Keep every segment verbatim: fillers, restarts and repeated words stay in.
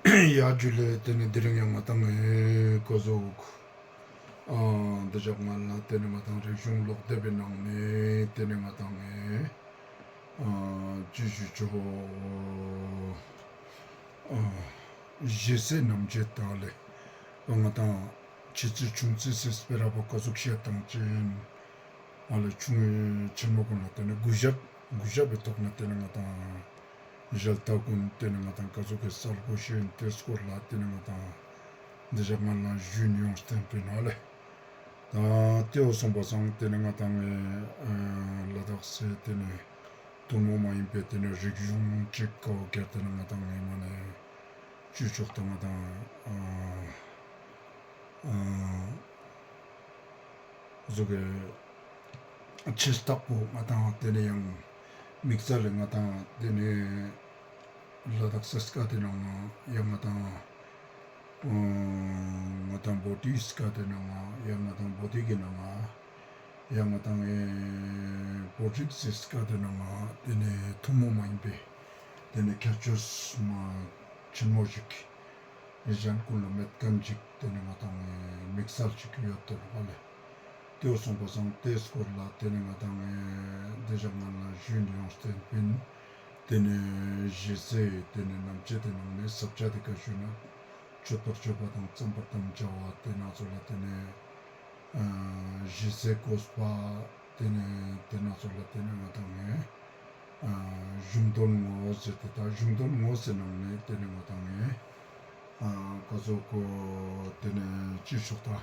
ཡ་ཇུ་ལེ། ཏེ་ནེ་དེ་རིང་ཡང་ང་ཏང་ངི་ཀ་ཟུག་ཨ་འདི་ཞག་ང་ལ་ཏེ་ནེ་ང་ཏང་རིག་གཞུང་ཀློག་དེབ་བི་ནང་ནེ་ཏེ་ནེ་ང་ཏང་ངི་ཨ་ཅི་ཞུ་ཆོག་ཨ་ཞེ་སའི་རྣམ་བཅད་ཏང་ལེ། ང་ཏང་ཆེ་ཚིག་ཆུང་ཚིག་སི་སྤེ་ར་བོ་ཀ་ཟུག་བཤད་ཏང་ཅེན། ཨ་ལེ་ཆུང་ངུན་ཆེན་མོ་གུན་ལ་ཏེ་ནེ་གུས་ཞབས་གུས་ཞབས་བི་ཐོག་ནེ་ཏེ་ནེ་ང་ཏང་ཞལ་ཏ་གུན་ཏེ་ནེ་ང་ཏང་ཀ་ཟུག་གི་སལ་གོས་ཤེས་ཏེ་སྐོར་ལ་ཏེ་ནེ་ང་ཏང་འདི་ཞག་ང་ལ་ཞུས་ཡོང་སྟེ་ཨིན་ན་ལེ། ད་ཏེའོ་སོང་པ་སང་ཏེ་ནེ་ང་ཏང་ངི་ལ་དྭགས་སི་ཏེ་ནེ་ཐུན་མོང་མ་ཡིན་པའི་ཏེ་ནེ་རིག་གཞུང་ཅིག་ཀ་བོ་ཀ་ཏེ་ནེ་ང་ཏང་ངི་མ་ནེ་ཅི་ཕྱོགས་ཏེ་ང་ཏང་ཨ་ཟུག་གི་ཆེ་སྟག་པོ་ང་ཏང་ཏེ་ནེ་ཡང་དམིགས་བསལ་ལ་ང་ཏང་ཏེ་ནེ་ལ་དྭགས་སི་སྐད་དི་ནང་ང་ཡང་ང་ཏང་ང་ཏང་བོ་ཊི་སྐད་དི་ནང་ང་ཡང་ང་ཏང་བོ་ཊི་གི་ནང་ང་ཡང་ང་ཏང་ཨེ་བོ་ཊི་སི་སྐད་དི་ནང་ང་ཏེ་ནེ་ཐུན་མོང་མ་ཡིན་པའི་ཏེ་ནེ་ཁྱད་ཆོས་མ་ཆེན་མོ་ཞིག་གཞན་ཀུན་ལ་མེད་ཁན་ཅིག་ཏེ་ནེ་ང་ཏང་ངི་དམིགས་བསལ་ཅིག་ཡོད་དེ་ནོག་ལེ། ཏེའོ་སོང་པ་སང་ཏེའི་སྐོར་ལ་ཏེ་ནེ་ང་ཏང་ངི་འདི་ཞག་ང་ལ་ཞུས་ཡོང་སྟེ་ཨིན། ཏེ་ནེ་ཞེ་སའི་ཏེ་ནེ་རྣམ་བཅད་དི་ནང་ནེ་ས་བཅད་དི་ཀ་ཞུས་ན་མཆོད་པར་བརྗོད་པ་དང་བརྩམ་པར་དམ་བཅའ་བ་ཏེ་ནེ་ཚོ་ལ་ཏེ་ནེ་ཨ་ཞེ་སའི་བཀོད་པ་ཏེ་ནེ་ཏེ་ནེ་ཚོ་ལ་ཏེ་ནེ་ང་ཏང་ངི་ཨ་གཞུང་དོན་ངོ་ཟེར་ཏེ་ད་གཞུང་དོན་ངོ་ཟེར་ནང་ནེ་ཏེ་ནེ་ང་ཏང་ངི་ཨ་ཀ་ཟུག་གི་ཏེ་ནེ་ཅི་ཕྱོགས་ཏེ་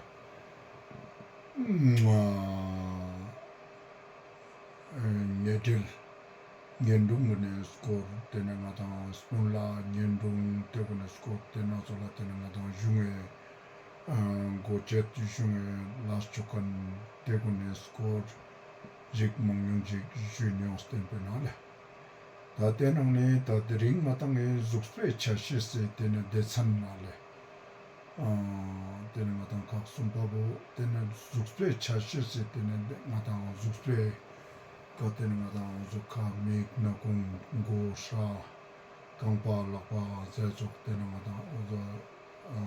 ཨ་ཉེ་འབྲེལ་གཉེན་དྲུང་གི་ནེ་སྐོར་ཏེ་ནེ་ང་ཏང་སྤུན་ལ་གཉེན་དྲུང་ཏེ་གུན་ནི་སྐོར་ཏེ་ནེ་ཚོ་ལ་ཏེ་ནེ་ང་ཏང་གཞུང་ངི་ཨ་མགོ་བཅད་གཞུང་ངི་ལ་ཆོག་ཁན་ཏེ་གུན་ནི་སྐོར་ཞིག་མང་ཉུང་ཞིག་ཞུས་ཡོང་སྟེ་ཨིན་ན་ལེ། ད་ཏེ་ནང་ནེ་ད་དེ་རིང་ང་ཏང་ངི་གཟུགས་པོའི་ཆ་ཤས་སི་ཏེ་ནེ་སྡེ་ཚན་ཨ་ལེ། ཨ་ཏེ་ནེ་ང་ཏང་ཁག་གསུམ་པ་བོ་ཏེ་ནེ་གཟུགས་པོའི་ཆ་ཤས་སི་ཏེ་ནེ་ང་ཏང་གཟུགས་པོའི་ཀ་ཏེ་ནེ་ང་ཏང་གཟུགས་ཁ་མིག་སྣ་ཁུང་མགོ་སྐྲ་རྐང་པ་ལག་པ་ཟེར་ཙོགས་ཏེ་ནེ་ང་ཏང་འོ་ཟུག་ཨ་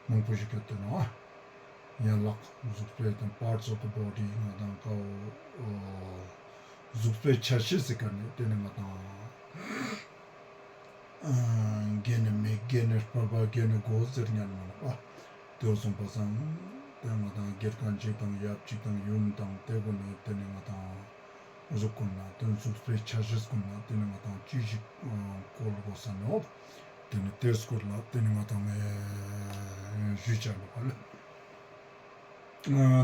མང་པོ་ཞིག་ཡོད་དེ་ནོག། ཡན་ལག་གཟུགས་པོའི་ཏེ་parts of the body ང་ཏང་ཀ་བོ་གཟུགས་པོའི་ཆ་ཤས་སི་ཀ་ནེ་ཏེ་ནེ་ང་ཏང་ཨ་གྱེན་ནེ་མིག་གྱེན་ནེ་སྤོབས་པ་གྱེན་ནེ་མགོ་ཟེར་ཉན་མ་ནོག་པ། ཏེའོ་སོང་པ་སང་ཏེ་ང་ཏང་དགེ་རྒན་ཅིག་དང་ཡབ་ཅིག་དང་ཡུམ་དང་ཏེ་གུན་ནི་ཏེ་ནེ་ང་ཏང་གཟུགས་གུན་ལ་ཏེ་གཟུགས་པོའི་ཆ་ཤས་གུན་ལ་ཏེ་ནེ་ང་ཏང་ཅི་ཞིག་བཀོལ་དགོས་ས་ནོག། ཏེ་ནེ་ཏེའི་སྐོར་ལ་ཏེ་ནེ་ང་ཏང་ཞུ་ཆ་ནོག་ལེ།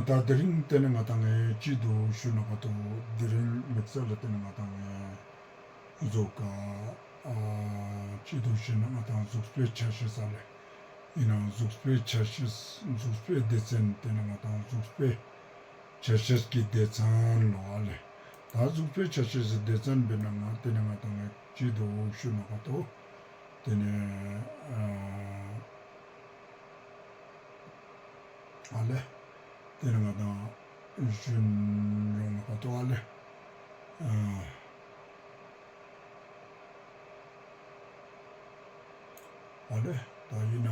ད་དེ་རིང་ཏེ་ནེ་ང་ཏང་ཅི་དུག་ཞུ་ན་ག་ཏོ་དེ་རིང་དམིགས་བསལ་ལ་ཏེ་ནེ་ང་ཏང་གཟུགས་ཀ་ཨ་ཅི་དུག་ཞུ་ན་ང་ཏང་གཟུགས་པོའི་ཆ་ཤས་ཨ་ལེ། ཨིན་ནའང་གཟུགས་པོའི་ཆ་ཤས་གཟུགས་པོའི་སྡེ་ཚན་ཏེ་ནེ་ང་ཏང་གཟུགས་པོའི་ཆ་ཤས་ཀྱི་སྡེ་ཚན་ལོ་ཨ་ལེ། ད་གཟུགས་པོའི་ཆ་ཤས་སི་སྡེ་ཚན་བོའི་ནང་ང་ཏེ་ནེ་ང་ཏང་ཅི་དུག་ཞུ་ན་ག་ཏོ་ཏེ་ནེ་ཨ་ཨ་ལེ། ཏེ་ནེ་ང་ཏང་ཞུ་ན་ག་ཏོ་ཨ་ལེ། ཨ་ལེ། ད་ཨིན་ན་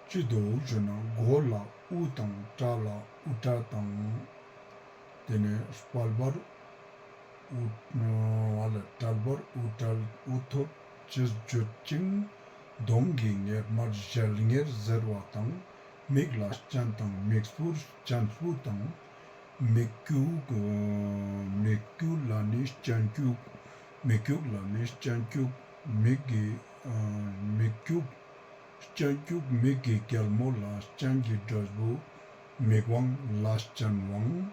ཅི་དུག་ཞུ་ན་མགོ་ལ་དབུ་དང་སྐྲ་ལ་དབུ་སྐྲ་དང་ཏེ་ནེ་དཔལ་འབར་དབུ་ཨ་ལེ་དཔལ་འབར་དབུ་སྐྲ་དབུ་ཐོད་ཅེས་བརྗོད་ཅིང་གདོང་གི་གཉེར་མར་ཞལ་གཉེར་ཟེར་བ་དང་། མིག་ལ་སྤྱན་དང་མིག་སྤུར་སྤྱན་སྤུ་དང་། མིག་སྐྱུག་མིག་སྐྱུག་ལ་ནི་སྤྱན་སྐྱུག་མིག་སྐྱུག་ལ་ནི་སྤྱན་སྐྱུག་མིག་གི་མིག་སྐྱུག་སྤྱན་སྐྱུག་མིག་གི་རྒྱལ་མོ་ལ་སྤྱན་གྱི་འབྲས་བུ། མིག་དབང་ལ་སྤྱན་དབང་།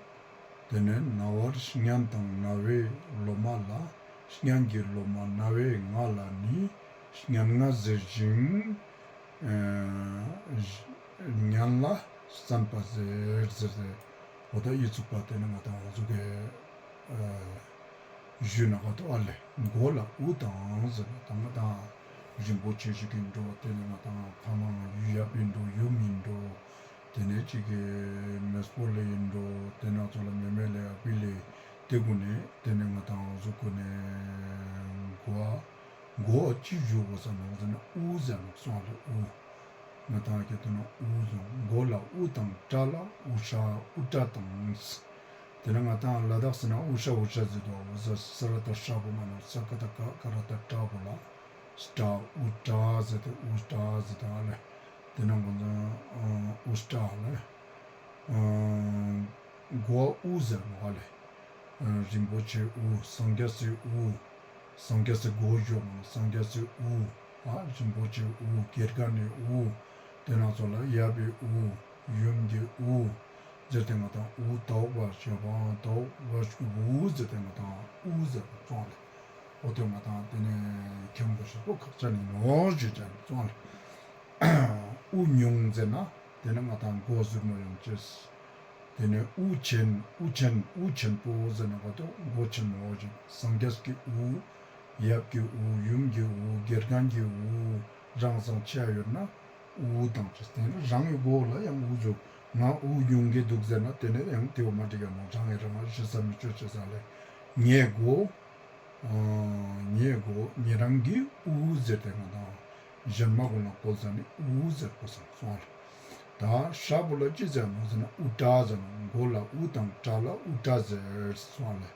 ཏེ་ནེ་རྣ་བར་སྙན་དང་རྣ་བའི་ལོ་མ་ལ་སྙན་གྱི་ལོ་མ་རྣ་བའི་རྔ་ལ་ནི་སྙན་རྔ་ཟེར་ཞིང་། ཨ་སྙན་ལ་གསན་པ་ཟེར་ཟེར་ཏེ་འོ་ད་འི་ཚུགས་པ་ཏེ་ནེ་ང་ཏང་འོ་ཟུག་གི་ཨ་ཞུ་ན་ག་ཏོ་ཨ་ལེ། མགོ་ལ་དབུ་དང་ཟེར་ན་ད་ང་ཏང་རིན་པོ་ཆེ་ཞིག་ཨིན་འགྲོ། ཏེ་ནེ་ང་ཏང་ཕ་མ་ཡབ་ཨིན་འགྲོ་ཡུམ་ཨིན་འགྲོ། ཏེ་ནེ་ཅིག་གི་མེས་པོ་ལེ་ཨིན་འགྲོ། ཏེ་ནེ་ཚོ་ལ་མེ་མེ་ལེ་ཨ་བི་ལེ་ཏེ་གུན་ནི་ཏེ་ནེ་ང་ཏང་འོ་ཟུག་གུན་ནི་མགོ་ མགོ་ཅི་ཞུ་དགོས་ས་ནོག་ཟེར་ན་དབུ་ཟེར་ནོག་སོང་ལེ། དབུ། ང་ཏང་ཁྱེད་དུ་ན་དབུ་ཟེར། མགོ་ལ་དབུ་དང་སྐྲ་ལ་དབུ་སྐྲ་དབུ་སྐྲ་དང་། དེ་ན་ང་ཏང་ལ་དྭགས་སི་ན་དབུ་སྐྲ་དབུ་སྐྲ་ཟེར་དོ། དབུ་ཟེར་ས་ར་བཏགས་སྲ་བོ་མ་ནོག་ས་ཀ་བཏགས་སྐ་ག་ར་བཏགས་སྐྲ་བོ་ལ་སྐྲ། དབུ་སྐྲ་ཟེར་ཏེ་དབུ་སྐྲ་ཟེར་ཏེ་ཨ་ལེ། དེ་ན་ང་ཏང་དབུ་སྐྲ་ལེ། མགོ་དབུ་ཟེར་ནོག་ཨ་ལེ། རིན་པོ་ཆེ་དབུ། སངས་རྒྱས་སི་དབུ། སངས་རྒྱས་སི་མགོ་ཞུ་མ་ནོག་སངས་རྒྱས་སི་དབུ། ཨ་རིན་པོ་ཆེ་དབུ། དགེ་རྒན་ནི་དབུ། དེ་ན་ཚོ་ལ་ཡབ་བི་དབུ། ཡུམ་གྱི་དབུ། ཟེར་ཏེ་ང་ཏང་དབུ་དྭ་བ་ཞབས་དྭ་བ་དབུ་ཟེར་ཏེ་ང་ཏང་དབུ་ཟེར་ཙོགས་ལེ། འོ་དེ་ང་ཏང་དེ་ནས་མཁན་པོ་ཞིག་པོ་ཁག་ཅན་ནི་ནོག་ཞུ་ཅན་ཙོགས་ལེ། དབུ་ཉུང་ཟེར་ན་དེ་ནི་ང་ཏང་མགོ་ཟུར་མོ་ཡོང་ཅེས། དེ་ནས་དབུ་ཆེན། དབུ་ཆེན། དབུ་ཆེན་པོ་ཟེར་ན་ག་ཏོ་མགོ་ཆེན་མོ་ཞིག་སངས་རྒྱས་ཀྱི་དབུ། ཡབ་ཀྱི་དབུ། ཡུམ་གྱི་དབུ། དགེ་རྒན་གྱི་དབུ། རང་སང་ཆ་ཡོད་ན་དབུ་དང་ཅེས། དེ་ནས་རང་གི་མགོ་ལ་ཡང་དབུ་ཟུག་ང་དབུ་ཉུང་གི་འདུག་ཟེར་ན་དེ་ནས་ཡང་དེ་བོ་མ་འགྲིག་ག་ནོག་རང་གི་རང་ང་ཞེ་ས་མི་ཆོ་ཅེས་ལེ། ངའི་མགོ། ཨ་ཉེ་གོ་ཉེ་རང་གི་དབུ་ཟེར་ཏེ་ང་དང་གཞན་མ་གུན་ལ་བཀོལ་ཟ་ནི་དབུ་ཟེར་དགོས་སོང་ལེ། ད་སྐྲ་བོ་ལ་ཅི་ཟེར་ནོག་ཟེར་ན་དབུ་སྐྲ་ཟེར་ནོག་མགོ་ལ་དབུ་དང་སྐྲ་ལ་དབུ་སྐྲ་ཟེར་སོང་ལེ།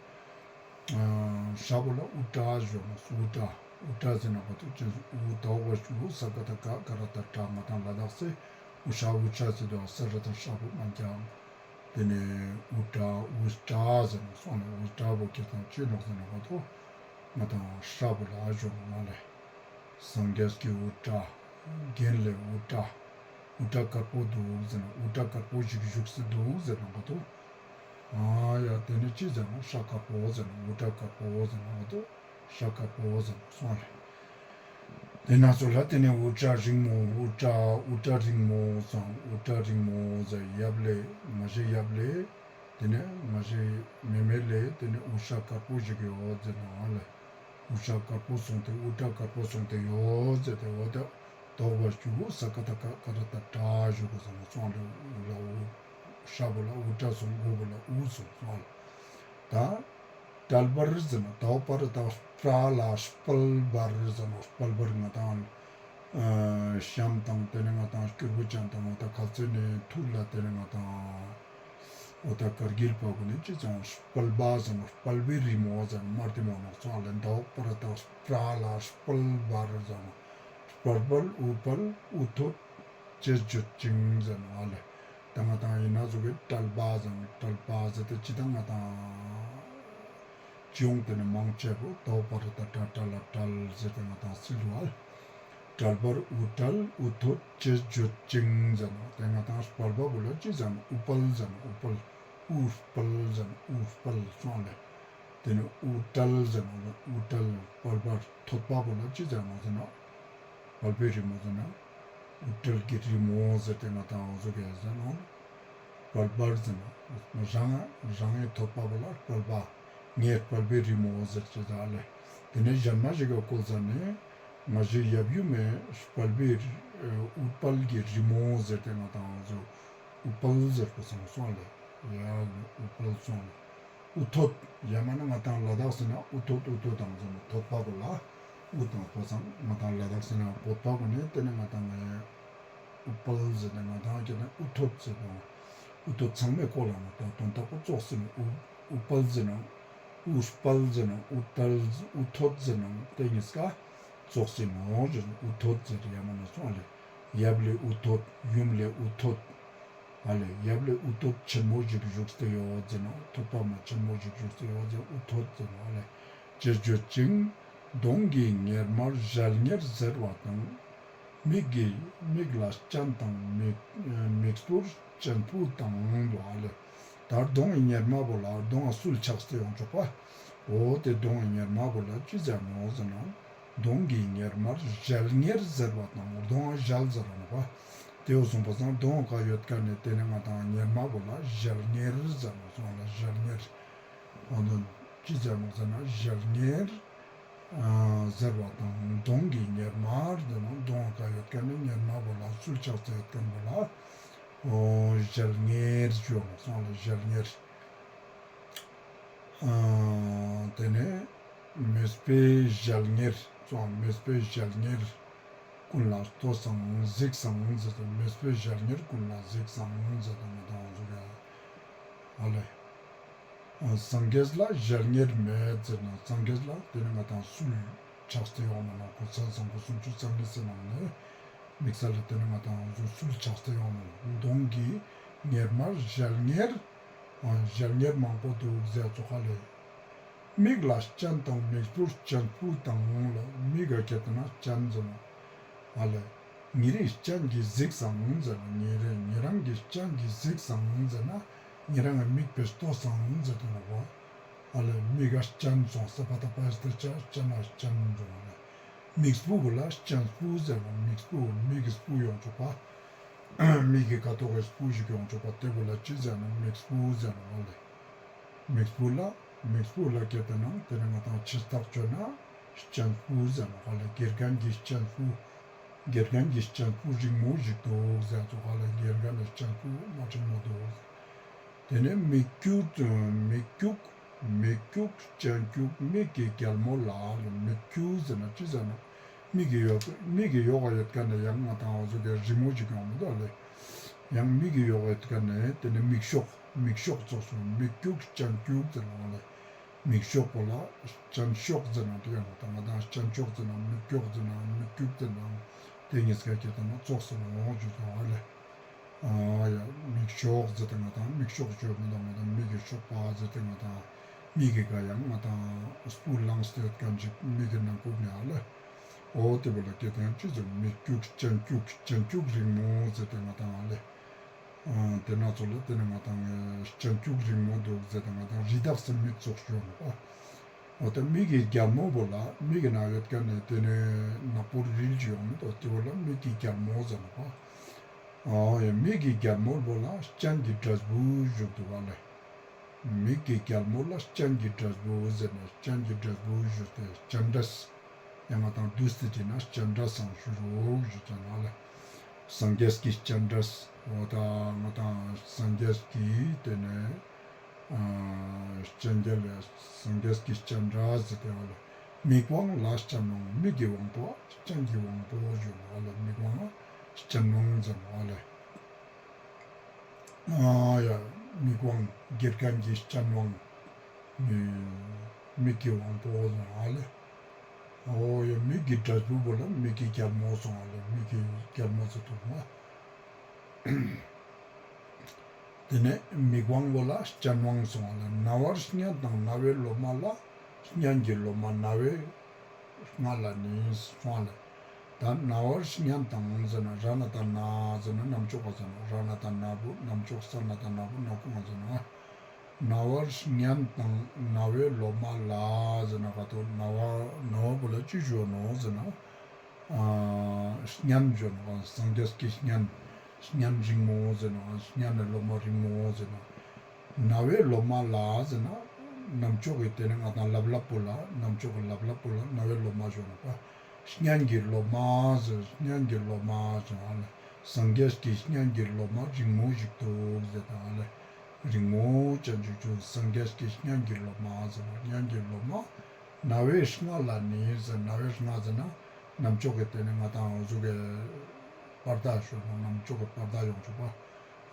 ཨ་སྐྲ་བོ་ལ་དབུ་སྐྲ་ཞུ་ནོག་དབུ་སྐྲ། དབུ་སྐྲ་ཟེར་ན་བ་ཏུ་ཅི་དབུ་ད་བ་ཞུ་ས་ཀ་ད་ག་ག་ར་ད་སྐྲ་ང་དང་ལ་དྭགས་སི་དབུ་སྐྲ་དབུ་སྐྲ་ཟེར་དུ་ས་ར་ད་སྐྲ་བོ་མ་ཀྱང་། དེ་ནས་དབུ་སྐྲ་དབུ་སྐྲ་ཟེར་ནོག་སོང་ནས་དབུ་སྐྲ་བོ་ཁྱེད་དང་ཅི་ནོག་ཟེར་ན་ག་ཏོ། ང་དང་སྐྲ་བོ་ལ་ཞོག་ང་ལེ། སངས་རྒྱས་ཀྱི་དབུ་སྐྲ། རྒན་ལེ་དབུ་སྐྲ། དབུ་སྐྲ་དཀར་པོ་འདུག་ཟེར་ན་དབུ་སྐྲ་དཀར་པོ་ཞིག་བཞུགས་སེ་འདུག་ཟེར་ན་ག་ཏོ། ཨ་ཡ་དེ་ནས་ཅི་ཟེར་ནོག་སྐྲ་དཀར་པོ་ཟེར་ནོག་དབུ་སྐྲ་དཀར་པོ་ཟེར་ན་ག་ཏོ། སྐྲ་དཀར་པོ་ཟེར་ནོག་སོང་ལེ། དེ་ན་ཚོ་ལ་དེ་ནས་དབུ་སྐྲ་རིང་མོ་དབུ་སྐྲ་དབུ་སྐྲ་རིང་མོ་སོང་དབུ་སྐྲ་རིང་མོ་ཟེར་ཡབ་ལེ་ང་ཞེ་ཡབ་ལེ། དེ་ནས་ང་ཞེ་མེ་མེ་ལེ་དེ་ནས་དབུ་སྐྲ་དཀར་པོ་ཞིག་ཡོད་ཟེར་ནོག་ལེ། དབུ་སྐྲ་དཀར་པོ་སོང་སྟེ་དབུ་སྐྲ་དཀར་པོ་སོང་སྟེ་ཡོད་ཟེར་ཏེ་འོ་ད་དོག་པ་ཞུ་ས་ཀ་ད་ཀ་ཀ་ར་ད་སྐྲ་ཞུ་དགོས་སོང་སོང་ལེ། དབུ་ལ་དབུ་སྐྲ་བོ་ལ་དབུ་སྐྲ་སོང་མགོ་བོ་ལ་དབུ་སོང་སོང་ལེ། ད་སྤྲ་སྤར་ཟེར་ན་དོག་པ་ར་ད་སྤྲ་ལ་སྤལ་སྤར་ཟེར་ན་སྤལ་སྤར་ང་དང་ཨ་ཤམ་དང་དེ་ནས་ང་དང་སྐྱུར་བུ་ཅན་དང་འོ་ད་ཁ་ཚོད་ནས་ཐུར་ལ་དེ་ནས་ང་དང་འོ་ད་དཀར་གིལ་པ་གུན་ནི་ཅི་ཙང་སྤལ་པ་ཟེར་ནོག་སྤལ་པའི་རི་མོ་ཟེར་ནོག་དམར་དེ་མོ་ནོག་སོང་ལེ། དོག་པ་ར་ད་སྤྲ་ལ་སྤལ་སྤར་ཟེར་ནོག་སྤལ་སྤལ་དབུ་སྤལ་དབུ་ཐོད་ཅེས་བརྗོད་ཅིང་ཟེར་ནོག་ཨ་ལེ། ད་ང་དང་ཡིན་ན་ཟུག་གི་སྤྲལ་པ་ཟེར་ནོག་སྤྲལ་པ་ཟེར་ཏེ་ཅི་ད་ང་དང་ཅི་ཡོང་དེ་ནི་མང་ཆེ་བོ་དོག་པ་ར་ད་སྤྲ་སྤྲ་ལ་སྤྲལ་ཟེར་ཏེ་ང་དང་སིལ་བ་ལེ། སྤྲལ་པར་དབུ་སྤྲལ་དབུ་ཐོད་ཅེས་བརྗོད་ཅིང་ཟེར་ནོག་དེ་ང་དང་སྤལ་པ་བོ་ལ་ཅི་ཟེར་ནོག་དབུ་སྤལ་ཟེར་ནོག་དབུ་སྤལ་དབུ་སྤལ་ཟེར་ནོག་དབུ་སྤལ་སོང་ལེ། དེ་ནས་དབུ་སྤྲལ་ཟེར་ནོག་ལེ། དབུ་སྤྲལ་སྤལ་པར་ཐོད་པ་བོ་ལ་ཅི་ཟེར་ནོག་ཟེར་ན། སྤལ་པའི་རི་མོ་ཟེར་ན། དབུ་སྤྲལ་གྱི་རི་མོ་ཟེར་ཏེ་ང་དང་འོ་ཟུག་གི་ཟེར་ནོག་ལེ། སྤལ་པར་ཟེར་ན། རང་རང་ངི་ཐོད་པ་བོ་ལ་སྤལ་པ། ངའི་སྤལ་པའི་རི་མོ་ཟེར་ཅེས་ཟེར་ལེ། དེ་ནས་གཞན་མ་ཞིག་གི་བཀོལ་ཟ་ནས། ང་ཞེ་ཡབ་ཡུམ་མེ་སྤལ་པའི་དབུ་སྤལ་གྱི་རི་མོ་ཟེར་ཏེ་ང་དང་འོ་ཟུག་དབུ་སྤལ་ཟེར་དགོས་སོང་སོང་ལེ། ཡ་དབུ་སྤལ་སོང་ལེ། དབུ་ཐོད། ཡ་མ་ན་ང་དང་ལ་དྭགས་སི་ན་དབུ་ཐོད་དབུ་ཐོད་དང་ཟེར་ན་ཐོད་པ་བོ་ལ་དབུ་དང་ཐོད་སང་ང་དང་ལ་དྭགས་སི་ན་བོད་པ་གུན་ནི་དེ་ནི་ང་དང་ངའི་དབུ་སྤལ་ཟེར་ནས་ང་དང་ཁྱེད་ན་དབུ་ཐོད་ཟེར་ནོག་དབུ་ཐོད་ཚང་མའི་སྐོར་ལ་ན་ད་དོན་དག་པོ་ཙོགས་ཟེར་ནོག་དབུ་དབུ་སྤལ་ཟེར་ནོག་དབུ་སྤལ་ཟེར་ནོག་དབུ་སྤལ་དབུ་ཐོད་ཟེར་ནོག་དེ་གཉིས་ཀ་ཙོགས་ཟེར་ནོག་ཟེར་ནོག་དབུ་ཐོད་ཟེར་ཡ་མ་ན་སོང་ལེ། ཡབ་ལེ་དབུ་ཐོད་ཡུམ་ལེ་དབུ་ཐོད། ཨ་ལེ་ཡབ་ལེ་དབུ་ཐོད་ཆེན་མོ་ཞིག་བཞུགས་ཏེ་ཡོད་ཟེར་ནོག་ཐོད་པ་མ་ཆེན་མོ་ཞིག་བཞུགས་ཏེ་ཡོད་ཟེར་དབུ་ཐོད་ཟེར་ནོག་ཨ་ལེ། ཅེས་བརྗོད་ཅིང་གདོང་གི་གཉེར་མར་ཞལ་གཉེར་ཟེར་བ་དང་། མིག་གི་མིག་ལ་སྤྱན་དང་མིག་མིག་སྤུར་སྤྱན་སྤུ་དང་དོ་ཨ་ལེ། ད་གདོང་གི་གཉེར་མ་བོ་ལ་གདོང་ང་སུལ་ཆགས་ཏེ་ཡོང་ཆོག་པ། འོ་དེ་གདོང་གི་གཉེར་མ་བོ་ལ་ཅི་ཟེར་ནོག་ཟེར་ན། གདོང་གི་གཉེར་མར་ཞལ་གཉེར་ཟེར་བ་དང་གདོང་ང་ཞལ་ཟེར་ར་ནོག་པ། དེ་བོ་སོང་པ་སང་གདོང་ག་ཡོད་ཀ་ནས་དེ་ནས་ང་དང་གཉེར་མ་བོ་ལ་ཞལ་གཉེར་ཟེར་ནོག་སོང་ལ་ཞལ་གཉེར། འོ་དོ་ཅི་ཟེར་ནོག་ཟེར་ན་ཞལ་གཉེར་ཨ་ཟེར་བ་དང་གདོང་གི་གཉེར་མར་ཟེར་ནོག་གདོང་ག་ཡོད་ཀ་ནས་གཉེར་མ་བོ་ལ་སུལ་ཆགས་ཏེ་ཡོད་ཀ་བོ་ལ་འོ་ཞལ་གཉེར་ཞུ་ནོག་སོང་ལ་ཞལ་གཉེར། ཨ་དེ་ནས་མོས་པའི་ཞལ་གཉེར་ སོང་མེས་པོའི་ཞལ་ཉེར་ཀུན་ལ་ལྟོས་སང་གཟིགས་སང་ཟེར་ཏེ་མེས་པོའི་ཞལ་ཉེར་ཀུན་ལ་གཟིགས་སང་ཟེར་ཏེ་ང་དང་འོ་ཟུག་ཡ་ཨ་ལེ། སངས་རྒྱས་ལ་ཞལ་ཉེར་མེད་ཟེར་ན་སངས་རྒྱས་ལ་དེ་ནི་ང་དང་སུལ་ཆགས་ཏེ་ཡོང་མ་ནོག། གོ་ས་བཟང་པོ་སུམ་ཅུ་རྩ་གཉིས་སི་ནང་ནས་དམིགས་བསལ་ལ་དེ་ནི་ང་དང་འོ་ཟུག་སུལ་ཆགས་ཏེ་ཡོང་མ་ནོག། གདོང་གི་གཉེར་མར་ཞལ་ཉེར་ཞལ་ཉེར་མང་པོ་འདུག་ཟེར་ཙོགས་ལེ། མིག་ལ་སྤྱན་དང་མིག་སྤུར་སྤྱན་སྤུ་དང་ལ་མིག་ག་ཁྱེར་ཏེ་ན་སྤྱན་ཟེར་ན་ཨ་ལེ། ཉེ་རིང་སྤྱན་གྱིས་གཟིགས་སང་ཟེར་ན་ཉེ་རིང་ཉེ་རང་གི་སྤྱན་གྱིས་གཟིགས་སང་ཟེར་ན་ཉེ་རང་གི་མིག་པས་ལྟོས་སང་ཟེར་ཏེ་ནོག་པ། ཨ་ལེ་མིག་ག་སྤྱན་སོང་ས་པ་ཏ་པ་ཡ་སྟེ་ཅ་སྤྱན་ན་སྤྱན་ཟེར་ན་ལེ། མིག་སྤུ་བོ་ལ་སྤྱན་སྤུ་ཟེར་ན་མིག་སྤུ་མིག་གི་སྤུ་ཡོང་ཆོག་པ། མིག་གི་ཁ་ཐོག་གི་སྤུ་ཞིག་ཡོང་ཆོག་པ་དེ་བོ་ལ་ཅི་ཟེར་ན་མིག་སྤུ་ཟེར་ན་ཨ་ལེ། མིག་སྤུ་ལ་མིག་སྤུ་ལ་ཁྱེར་ཏེ་ན་དེ་ནི་ང་དང་ཆེ་ཐག་ཆོད་ན་སྤྱན་སྤུ་ཟེར་ན་ཨ་ལེ། དགེ་རྒན་གྱི་སྤྱན་སྤུ། དགེ་རྒན་གྱི་སྤྱན་སྤུ་རིང་མོ་ཞིག་འདུག་ཟེར་ཙོགས་ཨ་ལེ། དགེ་རྒན་ནི་སྤྱན་སྤུ་མ་རིང་མོ་འདུག། དེ་ནས་མིག་སྐྱུག་མིག་སྐྱུག་མིག་སྐྱུག་སྤྱན་སྐྱུག་མིག་གི་རྒྱལ་མོ་ལ་ལེ། མིག་སྐྱུག་ཟེར་ན་ཅི་ཟེར་ན། མིག་གི་ཡོག་མིག་གི་ཡོག་ག་ཡོད་ཁན་ནི་ཡང་ང་དང་འོ་ཟུག་གི་རིང་མོ་ཞིག་ཡོང་མི་འདུག་ལེ། ཡང་མིག་གི་ཡོག་ག་ཡོད་ཁན་ནི་དེ་ནི་མིག་ཤོག་མིག་ཤོག་ཙོགས་སོང་། མིག་སྐྱུག་སྤྱན་སྐྱུག་ཟེར་ནོག་ལེ། མིག་ཤོག་པོ་ལ་སྤྱན་ཤོག་ཟེར་ན་དེ་ཡང་ང་དང་ང་དང་སྤྱན་ཤོག་ཟེར་ན་མིག་སྐྱུག་ཟེར་ན་མིག་སྐྱུག་ཟེར་ན་དེ་གཉིས་ཀ་ཁྱེར་ཏེ་ན་ཙོགས་སོང་ཞུ་ཅེས་ཨ་ལེ། ཨ་ཡ་མིག་ཤོག་ཟེར་ཏེ་ང་དང་མིག་ཤོག་ཞུ་མི་འདུག། ང་དང་མིག་གི་ཤོག་པ་ཟེར་ཏེ་ང་དང་མིག་གི་ཀ་ཡང་ང་དང་སྤུ་ལངས་ཏེ་ཡོད་ཁན་ཅིག་མིག་གི་ནང་ཁུག་ནེ་ཨ་ལེ། འོ་དེ་བོ་ལ་སྐད་དང་ཅི་ཟེར་མིག་སྐྱུག་སྤྱན་སྐྱུག་སྤྱན་སྐྱུག་རིང་མོ་ཟེར་ཏེ་ང་དང་ཨ་ལེ། ཨ་དེ་ན་ཚོ་ལ་དེ་ནི་ང་དང་སྤྱན་སྐྱུག་རིང་མོ་འདུག་ཟེར་ཏེ་ང་དང་རི་དྭགས་སི་མིག་ཙོགས་ཞུ་ནོག་པ། འོ་ད་མིག་གི་རྒྱལ་མོ་བོ་ལ་མིག་གི་ནང་ཡོད་ཁན་ནི་དེ་ནི་ནག་པོ་རིལ་ཅིག་ཡོང་མི་འདུག། དེ་བོ་ལ་མིག་གི་རྒྱལ་མོ་ཟེར་ནོག་པ། ཨོ་ཡ་མིག་གི་རྒྱལ་མོ་བོ་ལ་སྤྱན་གྱི་འབྲས་བུ་ཞུ་འདུག་པ་ལེ། མིག་གི་རྒྱལ་མོ་ལ་སྤྱན་གྱི་འབྲས་བུ་ཟེར་ནས་སྤྱན་གྱི་འབྲས་བུ་ཞུ་སྟེ་སྤྱན་འབྲས། ཡང་ང་དང་བསྡུས་ཏེ་བྲིས་ན་སྤྱན་འབྲས་སང་ཞུ་རོགས་ཞུ་ཅེས་ཨ་ལེ། སངས་རྒྱས་ཀྱི་སྤྱན་འབྲས། འོ་ད་ང་དང་སངས་རྒྱས་ཀྱི་དེ་ནས་ཨ་སྤྱན་རྒྱས་ལ་སངས་རྒྱས་ཀྱི་སྤྱན་འབྲས་ཟེར་ཏེ་ཨ་ལེ། མིག་དབང་ལ་སྤྱན་དབང་མིག་གི་དབང་པོ་སྤྱན་གྱི་དབང་པོ་ཞུ་ཨ་ལེ། མིག་དབང་ལ་སྤྱན་དབང་ཟེར་ཨ་ལེ། ཨ་ཡ་མིག་དབང་དགེ་རྒན་གྱི་སྤྱན་དབང་། མིག་གི་དབང་པོ་སོང་ཨ་ལེ། ཨོ་ཡ་མིག་གི་འབྲས་བུ་བོ་ལ་མིག་གི་རྒྱལ་མོ་སོང་ཨ་ལེ། མིག་གི་རྒྱལ་མོ་ཟེར་དུག་མ། དེ་ནས་མིག་དབང་བོ་ལ་སྤྱན་དབང་སོང་ཨ་ལེ། རྣ་བར་སྙན་དང་རྣ་བའི་ལོ་མ་ལ། སྙན་གྱི་ལོ་མ་རྣ་བའི་རྣ་ལ་ནི་སོང་ལེ། ད་རྣ་བར་སྙན་དང་ཟེར་ན་ར་ན་ད་ན་ཟེར་ན་རྣམ་ཅོག་ག་ཟེར་ན་ར་ན་ད་ན་བུ་རྣམ་ཅོག་ས་ན་ད་ན་བུ་ན་ཁུ་ང་ཟེར་ན། རྣ་བར་སྙན་དང་རྣ་བའི་ལོ་མ་ལ་ཟེར་ན་ག་ཏོ་རྣ་བ་རྣ་བ་བོ་ལ་ཅི་ཞུ་ནོག་ཟེར་ན། ཨ་སྙན་ཞུ་ནོག། སངས་རྒྱས་ཀྱི་སྙན། སྙན་རིང་མོ་ཟེར་ན་སྙན་ནི་ལོ་མ་རིང་མོ་ཟེར་ན། རྣ་བའི་ལོ་མ་ལ་ཟེར་ན། རྣམ་ཅོག་གི་དེ་ནི་ང་དང་ལབ་ལབ་པོ་ལ་རྣམ་ཅོག་གི་ལབ་ལབ་པོ་ལ་རྣ་བའི་ལོ་མ་ཞུ་ནོག་པ། སྙན་གྱི་ལོ་མ་ཟེར་སྙན་གྱི་ལོ་མ་ཟེར་ཨ་ལེ། སངས་རྒྱས་ཀྱི་སྙན་གྱི་ལོ་མ་རིང་མོ་ཞིག་འདུག་ཟེར་ད་ཨ་ལེ། རིང་མོ་ཅན་ཅིག་བྱུང་སངས་རྒྱས་ཀྱི་སྙན་གྱི་ལོ་མ་ཟེར་ན་སྙན་གྱི་ལོ་མ། རྣ་བའི་རྔ་ལ་ནི་ཟེར་རྣ་བའི་རྔ་ཟེར་ན་རྣམ་ཅོག་གི་དེ་ནི་ང་དང་འོ་ཟུག་གི་པར་དག་ཞུ་ནོག། རྣམ་ཅོག་གི་པར་དག་ཡོང་ཆོག་པ།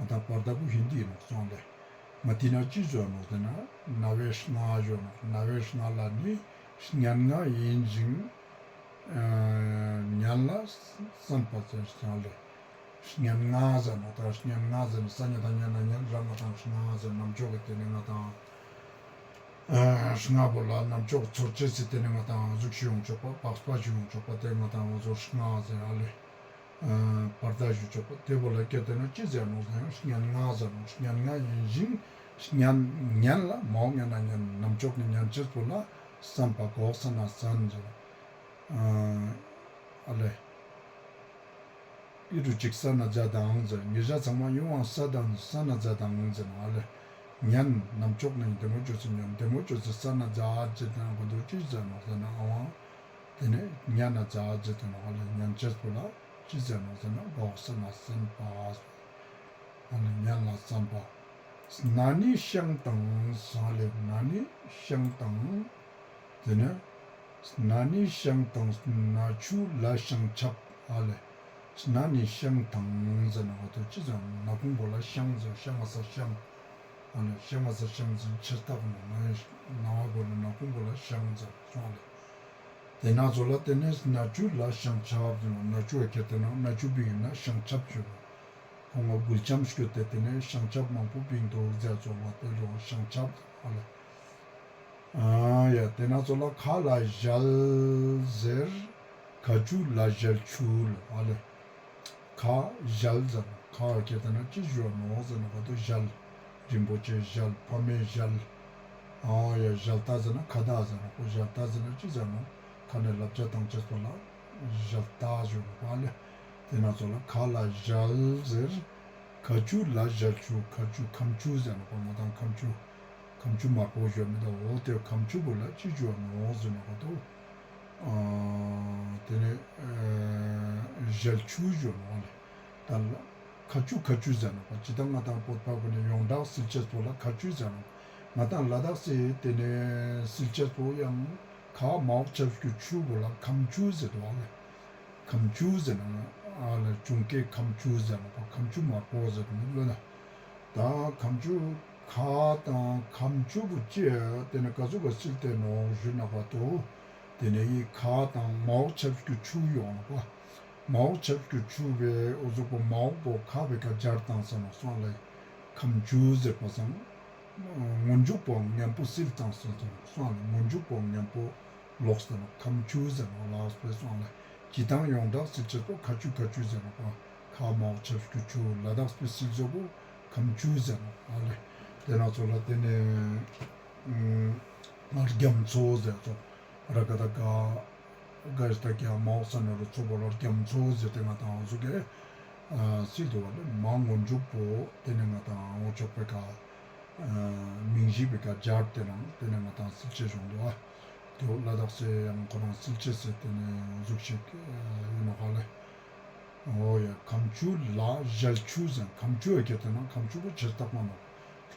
ང་དང་པར་དག་པོ་ཧིན་དི་ནོག་སོང་ལེ། ང་དེ་ན་ཅི་ཞུ་ནོག་ཟེར་ན་རྣ་བའི་རྔ་ཞུ་ནོག། རྣ་བའི་རྔ་ལ་ནི་སྙན་ངག་ཡིན་ཞིང་། ཨ་སྙན་ལ་གསན་པ་ཟེར་སོང་ལེ། སྙན་ངག་ཟེར་ནོག། ད་སྙན་ངག་ཟེར་ན་ས་ཉ་དང་སྙན་ན་སྙན་ར་ང་དང་རྔ་ཟེར་རྣམ་ཅོག་གི་དེ་ནི་ང་དང་ཨ་རྔ་བོ་ལ་རྣམ་ཅོག་ཚོར་ཅེས་སི་དེ་ནི་ང་དང་འོ་ཟུག་ཞུ་ཡོང་ཆོག་པ་པགས་པ་ཞུ་ཡོང་ཆོག་པ་དེ་ང་དང་འོ་ཟུག་རྔ་ཟེར་ཨ་ལེ། ཨ་པར་དག་ཞུ་ཆོག་པ་དེ་བོ་ལ་སྐད་དེ་ན་ཅི་ཟེར་ནོག་ཟེར་ན་སྙན་ངག་ཟེར་ནོག། སྙན་ངག་ཡིན་ཞིང་སྙན་སྙན་ལ་མའོ་སྙན་ན་སྙན་རྣམ་ཅོག་ནི་ཉན་ཅེས་པོ་ལ་གསན་པ་གོ་ས་ན་གསན་ཟེར། ཨ་ཨ་ལེ། ཨི་རུ་ཅིག་ས་ན་ཛ་དང་ཟེར། ཉེ་ཞ་ཚང་མ་ཡོང་བ་ས་དང་ས་ན་ཛ་དང་ཟེར་ཨ་ལེ། ཉན་རྣམ་ཅོག་ནི་དེ་མོ་ཅོ་ཚི་ཉན་དེ་མོ་ཅོ་ཚི་ས་ན་ཛ་ཛི་དང་གོ་འདུག་ཅི་ཟེར་ནོག་ཟེར་ན་ཨ་དེ་ནི་ཉན་ན་ཛ་ཛི་དང་ཨ་ལེ་ཉན་ཅེས་པོ་ལ་ཅི་ཟེར་ནོག་ཟེར་ན་གོ་ས་ན་གསན་པ། ཨ་ལེ་ཉན་ལ་གསན་པ། ན་ནི་ཤང་དང་ཟེར་ཨ་ལེ་ན་ནི་ཤང་དང་། དེ་ནས་ ན་ནི་ཤང་དང་ན་ཆུ་ལ་ཤང་ཆབ། ཨ་ལེ། ན་ནི་ཤང་དང་ཟེར་ན་ག་ཏོ་ཅི་ཟེར་ན་ན་གུང་པོ་ལ་ཤང་ཟེར་ཤང་ང་ས་ཤང་། ཨ་ལེ་ཤང་ང་ས་ཤང་ཟེར་ཆེ་སྟག་ནོ་ན་ནི་ན་བ་པོ་ལ་ན་གུང་པོ་ལ་ཤང་ཟེར་སོང་ལེ། དེ་ན་ཚོ་ལ་དེ་ནས་ན་ཆུ་ལ་ཤང་ཆབ་ཟེར་ན་ན་ཆུ་ཨ་ཁྱེར་ཏེ་ན་ན་ཆུ་བིང་ན་ཤང་ཆབ་ཞུ་ནོ། ཁོང་ང་འགུལ་ལྕམ་སྐྱོད་དེ་དེ་ནས་ཤང་ཆབ་མང་པོ་བིང་དོ་ཟེར་ཚོ་ལ་དེ་ལོ་ཤང་ཆབ་ཨ་ལེ། ཨ་ཡ་དེ་ན་ཚོ་ལ་ཁ་ལ་ཞལ་ཟེར། ཁ་ཆུ་ལ་ཞལ་ཆུ་ལ་ཨ་ལེ། ཁ་ཞལ་ཟེར་ན་ཁ་ཁྱེར་ཏེ་ན་ཅི་ཞུ་ནོ་ཟེར་ན་ག་ཏོ་ཞལ། རིན་པོ་ཆེ་ཞལ་ཕ་མའི་ཞལ། ཨ་ཡ་ཞལ་ཏ་ཟེར་ན་ཁ་ཏ་ཟེར་ན་ཁོ་ཞལ་ཏ་ཟེར་ན་ཅི་ཟེར་ནོ། ཁ་ནས་བསླབ་བྱ་བཏང་ཅེས་པོ་ལ་ཞལ་ཏ་ཞུ་ནོ་ཨ་ལེ། དེ་ན་ཚོ་ལ་ཁ་ལ་ཞལ་ཟེར། ཁ་ཆུ་ལ་ཞལ་ཆུ། ཁ་ཆུ་ཁམ་ཆུ་ཟེར་ནོ་པ་ང་དང་ཁམ་ཆུ། ཁམ་ཆུ་དམར་པོ་ཞོ་མི་དང་འོ་དེ་ཁམ་ཆུ་བོ་ལ་ཅི་ཞུ་ནོ་ཟེར་ན་ག་ཏོ། ཨ་དེ་ནས་ཨ་ཞལ་ཆུ་ཞུ་ནོ་ལེ། ད་ལ་ཁ་ཆུ་ཁ་ཆུ་ཟེར་ནོ་པ་ཅི་ད་ང་དང་བོད་པ་བོ་ནས་ཡོངས་གྲགས་སིལ་ཅེས་པོ་ལ་ཁ་ཆུ་ཟེར་ནོ། ང་དང་ལ་དྭགས་སི་དེ་ནས་སིལ་ཅེས་པོ་ཡང་ཁ་མོག་ཆབ་ཀྱི་ཆུ་བོ་ལ་ཁམ་ཆུ་ཟེར་དོ་ལེ། ཁམ་ཆུ་ཟེར་ན་ཨ་ལེ་ཅུང་ཀའི་ཁམ་ཆུ་ཟེར་ན་པ་ཁམ་ཆུ་དམར་པོ་ཟེར་ནོ་ལོ་ན། ད་ཁམ་ཆུ་ཁ་དང་ཁམ་ཆུ་བོ་ཅི་དེ་ནས་ག་ཟུག་ག་སིལ་ཏེ་ནོ་ཞུ་ན་ག་ཏོ། དེ་ནས་ཡི་ཁ་དང་མོག་ཆབ་ཀྱི་ཆུ་ཡོང་ནོ་པ། མོག་ཆབ་ཀྱི་ཆུ་བོའི་འོ་ཟུག་པོ་མོག་པོ་ཁ་བོའི་ཀ་སྦྱར་བཏང་ས་ནོ་སོང་ལེ། ཁམ་ཆུ་ཟེར་པ་སང་། སྔོན་འཇུག་པོ་མཉམ་པོ་སིལ་བཏང་ས་ནོ་སོང་ལེ། སྔོན་འཇུག་པོ་མཉམ་པོ་ལོག་ས་ནོ་ཁམ་ཆུ་ཟེར་ནོ་ལགས་པས་སོང་ལེ། ཇི་ལྟར་ཡོངས་གྲགས་སིལ་ཅེས་པོ་ཁ་ཆུ་ཁ་ཆུ་ཟེར་ནོ་པ། ཁ་མོག་ཆབ་ཀྱི་ཆུ་ལ་དྭགས་པའི་སིལ་ཟོ་བོ་ཁམ་ཆུ་ཟེར་ནོ་ཨ་ལེ། དེ་ན་ཚོ་ལ་དེ་ནས་ང་རྒྱ་མཚོ་ཟེར་ཚོ། ར་ག་ད་ག་ག་ཞིག་ད་ག་མོག་ས་ནོ་རུ་ཚོ་བོ་ལ་རྒྱ་མཚོ་ཟེར་ཏེ་ང་དང་འོ་ཟུག་གི་སིལ་དུ་བ་ལེ། མ་སྔོན་འཇུག་པོ་དེ་ནས་ང་དང་འོ་ཅོག་པའི་ཀ་མིང་གཞི་བི་ཀ་སྦྱར་ཏེ་ནང་དེ་ནས་ང་དང་སིལ་ཅེས་བྱུང་འདུག་ཨ། དེ་ལ་དྭགས་སི་ཡང་ཁོ་རང་སིལ་ཅེས་སི་དེ་ནས་འོ་ཟུག་ཞིག་ཡིན་ནོ་ཧ་ལེ། འོ་ཡ་ཁམ་ཆུ་ལ་ཞལ་ཆུ་ཟེར་ཁམ་ཆུ་ཨ་ཁྱེར་ཏེ་ན་ཁམ་ཆུ་བོ་ཆེ་སྟག་མ་ནོ།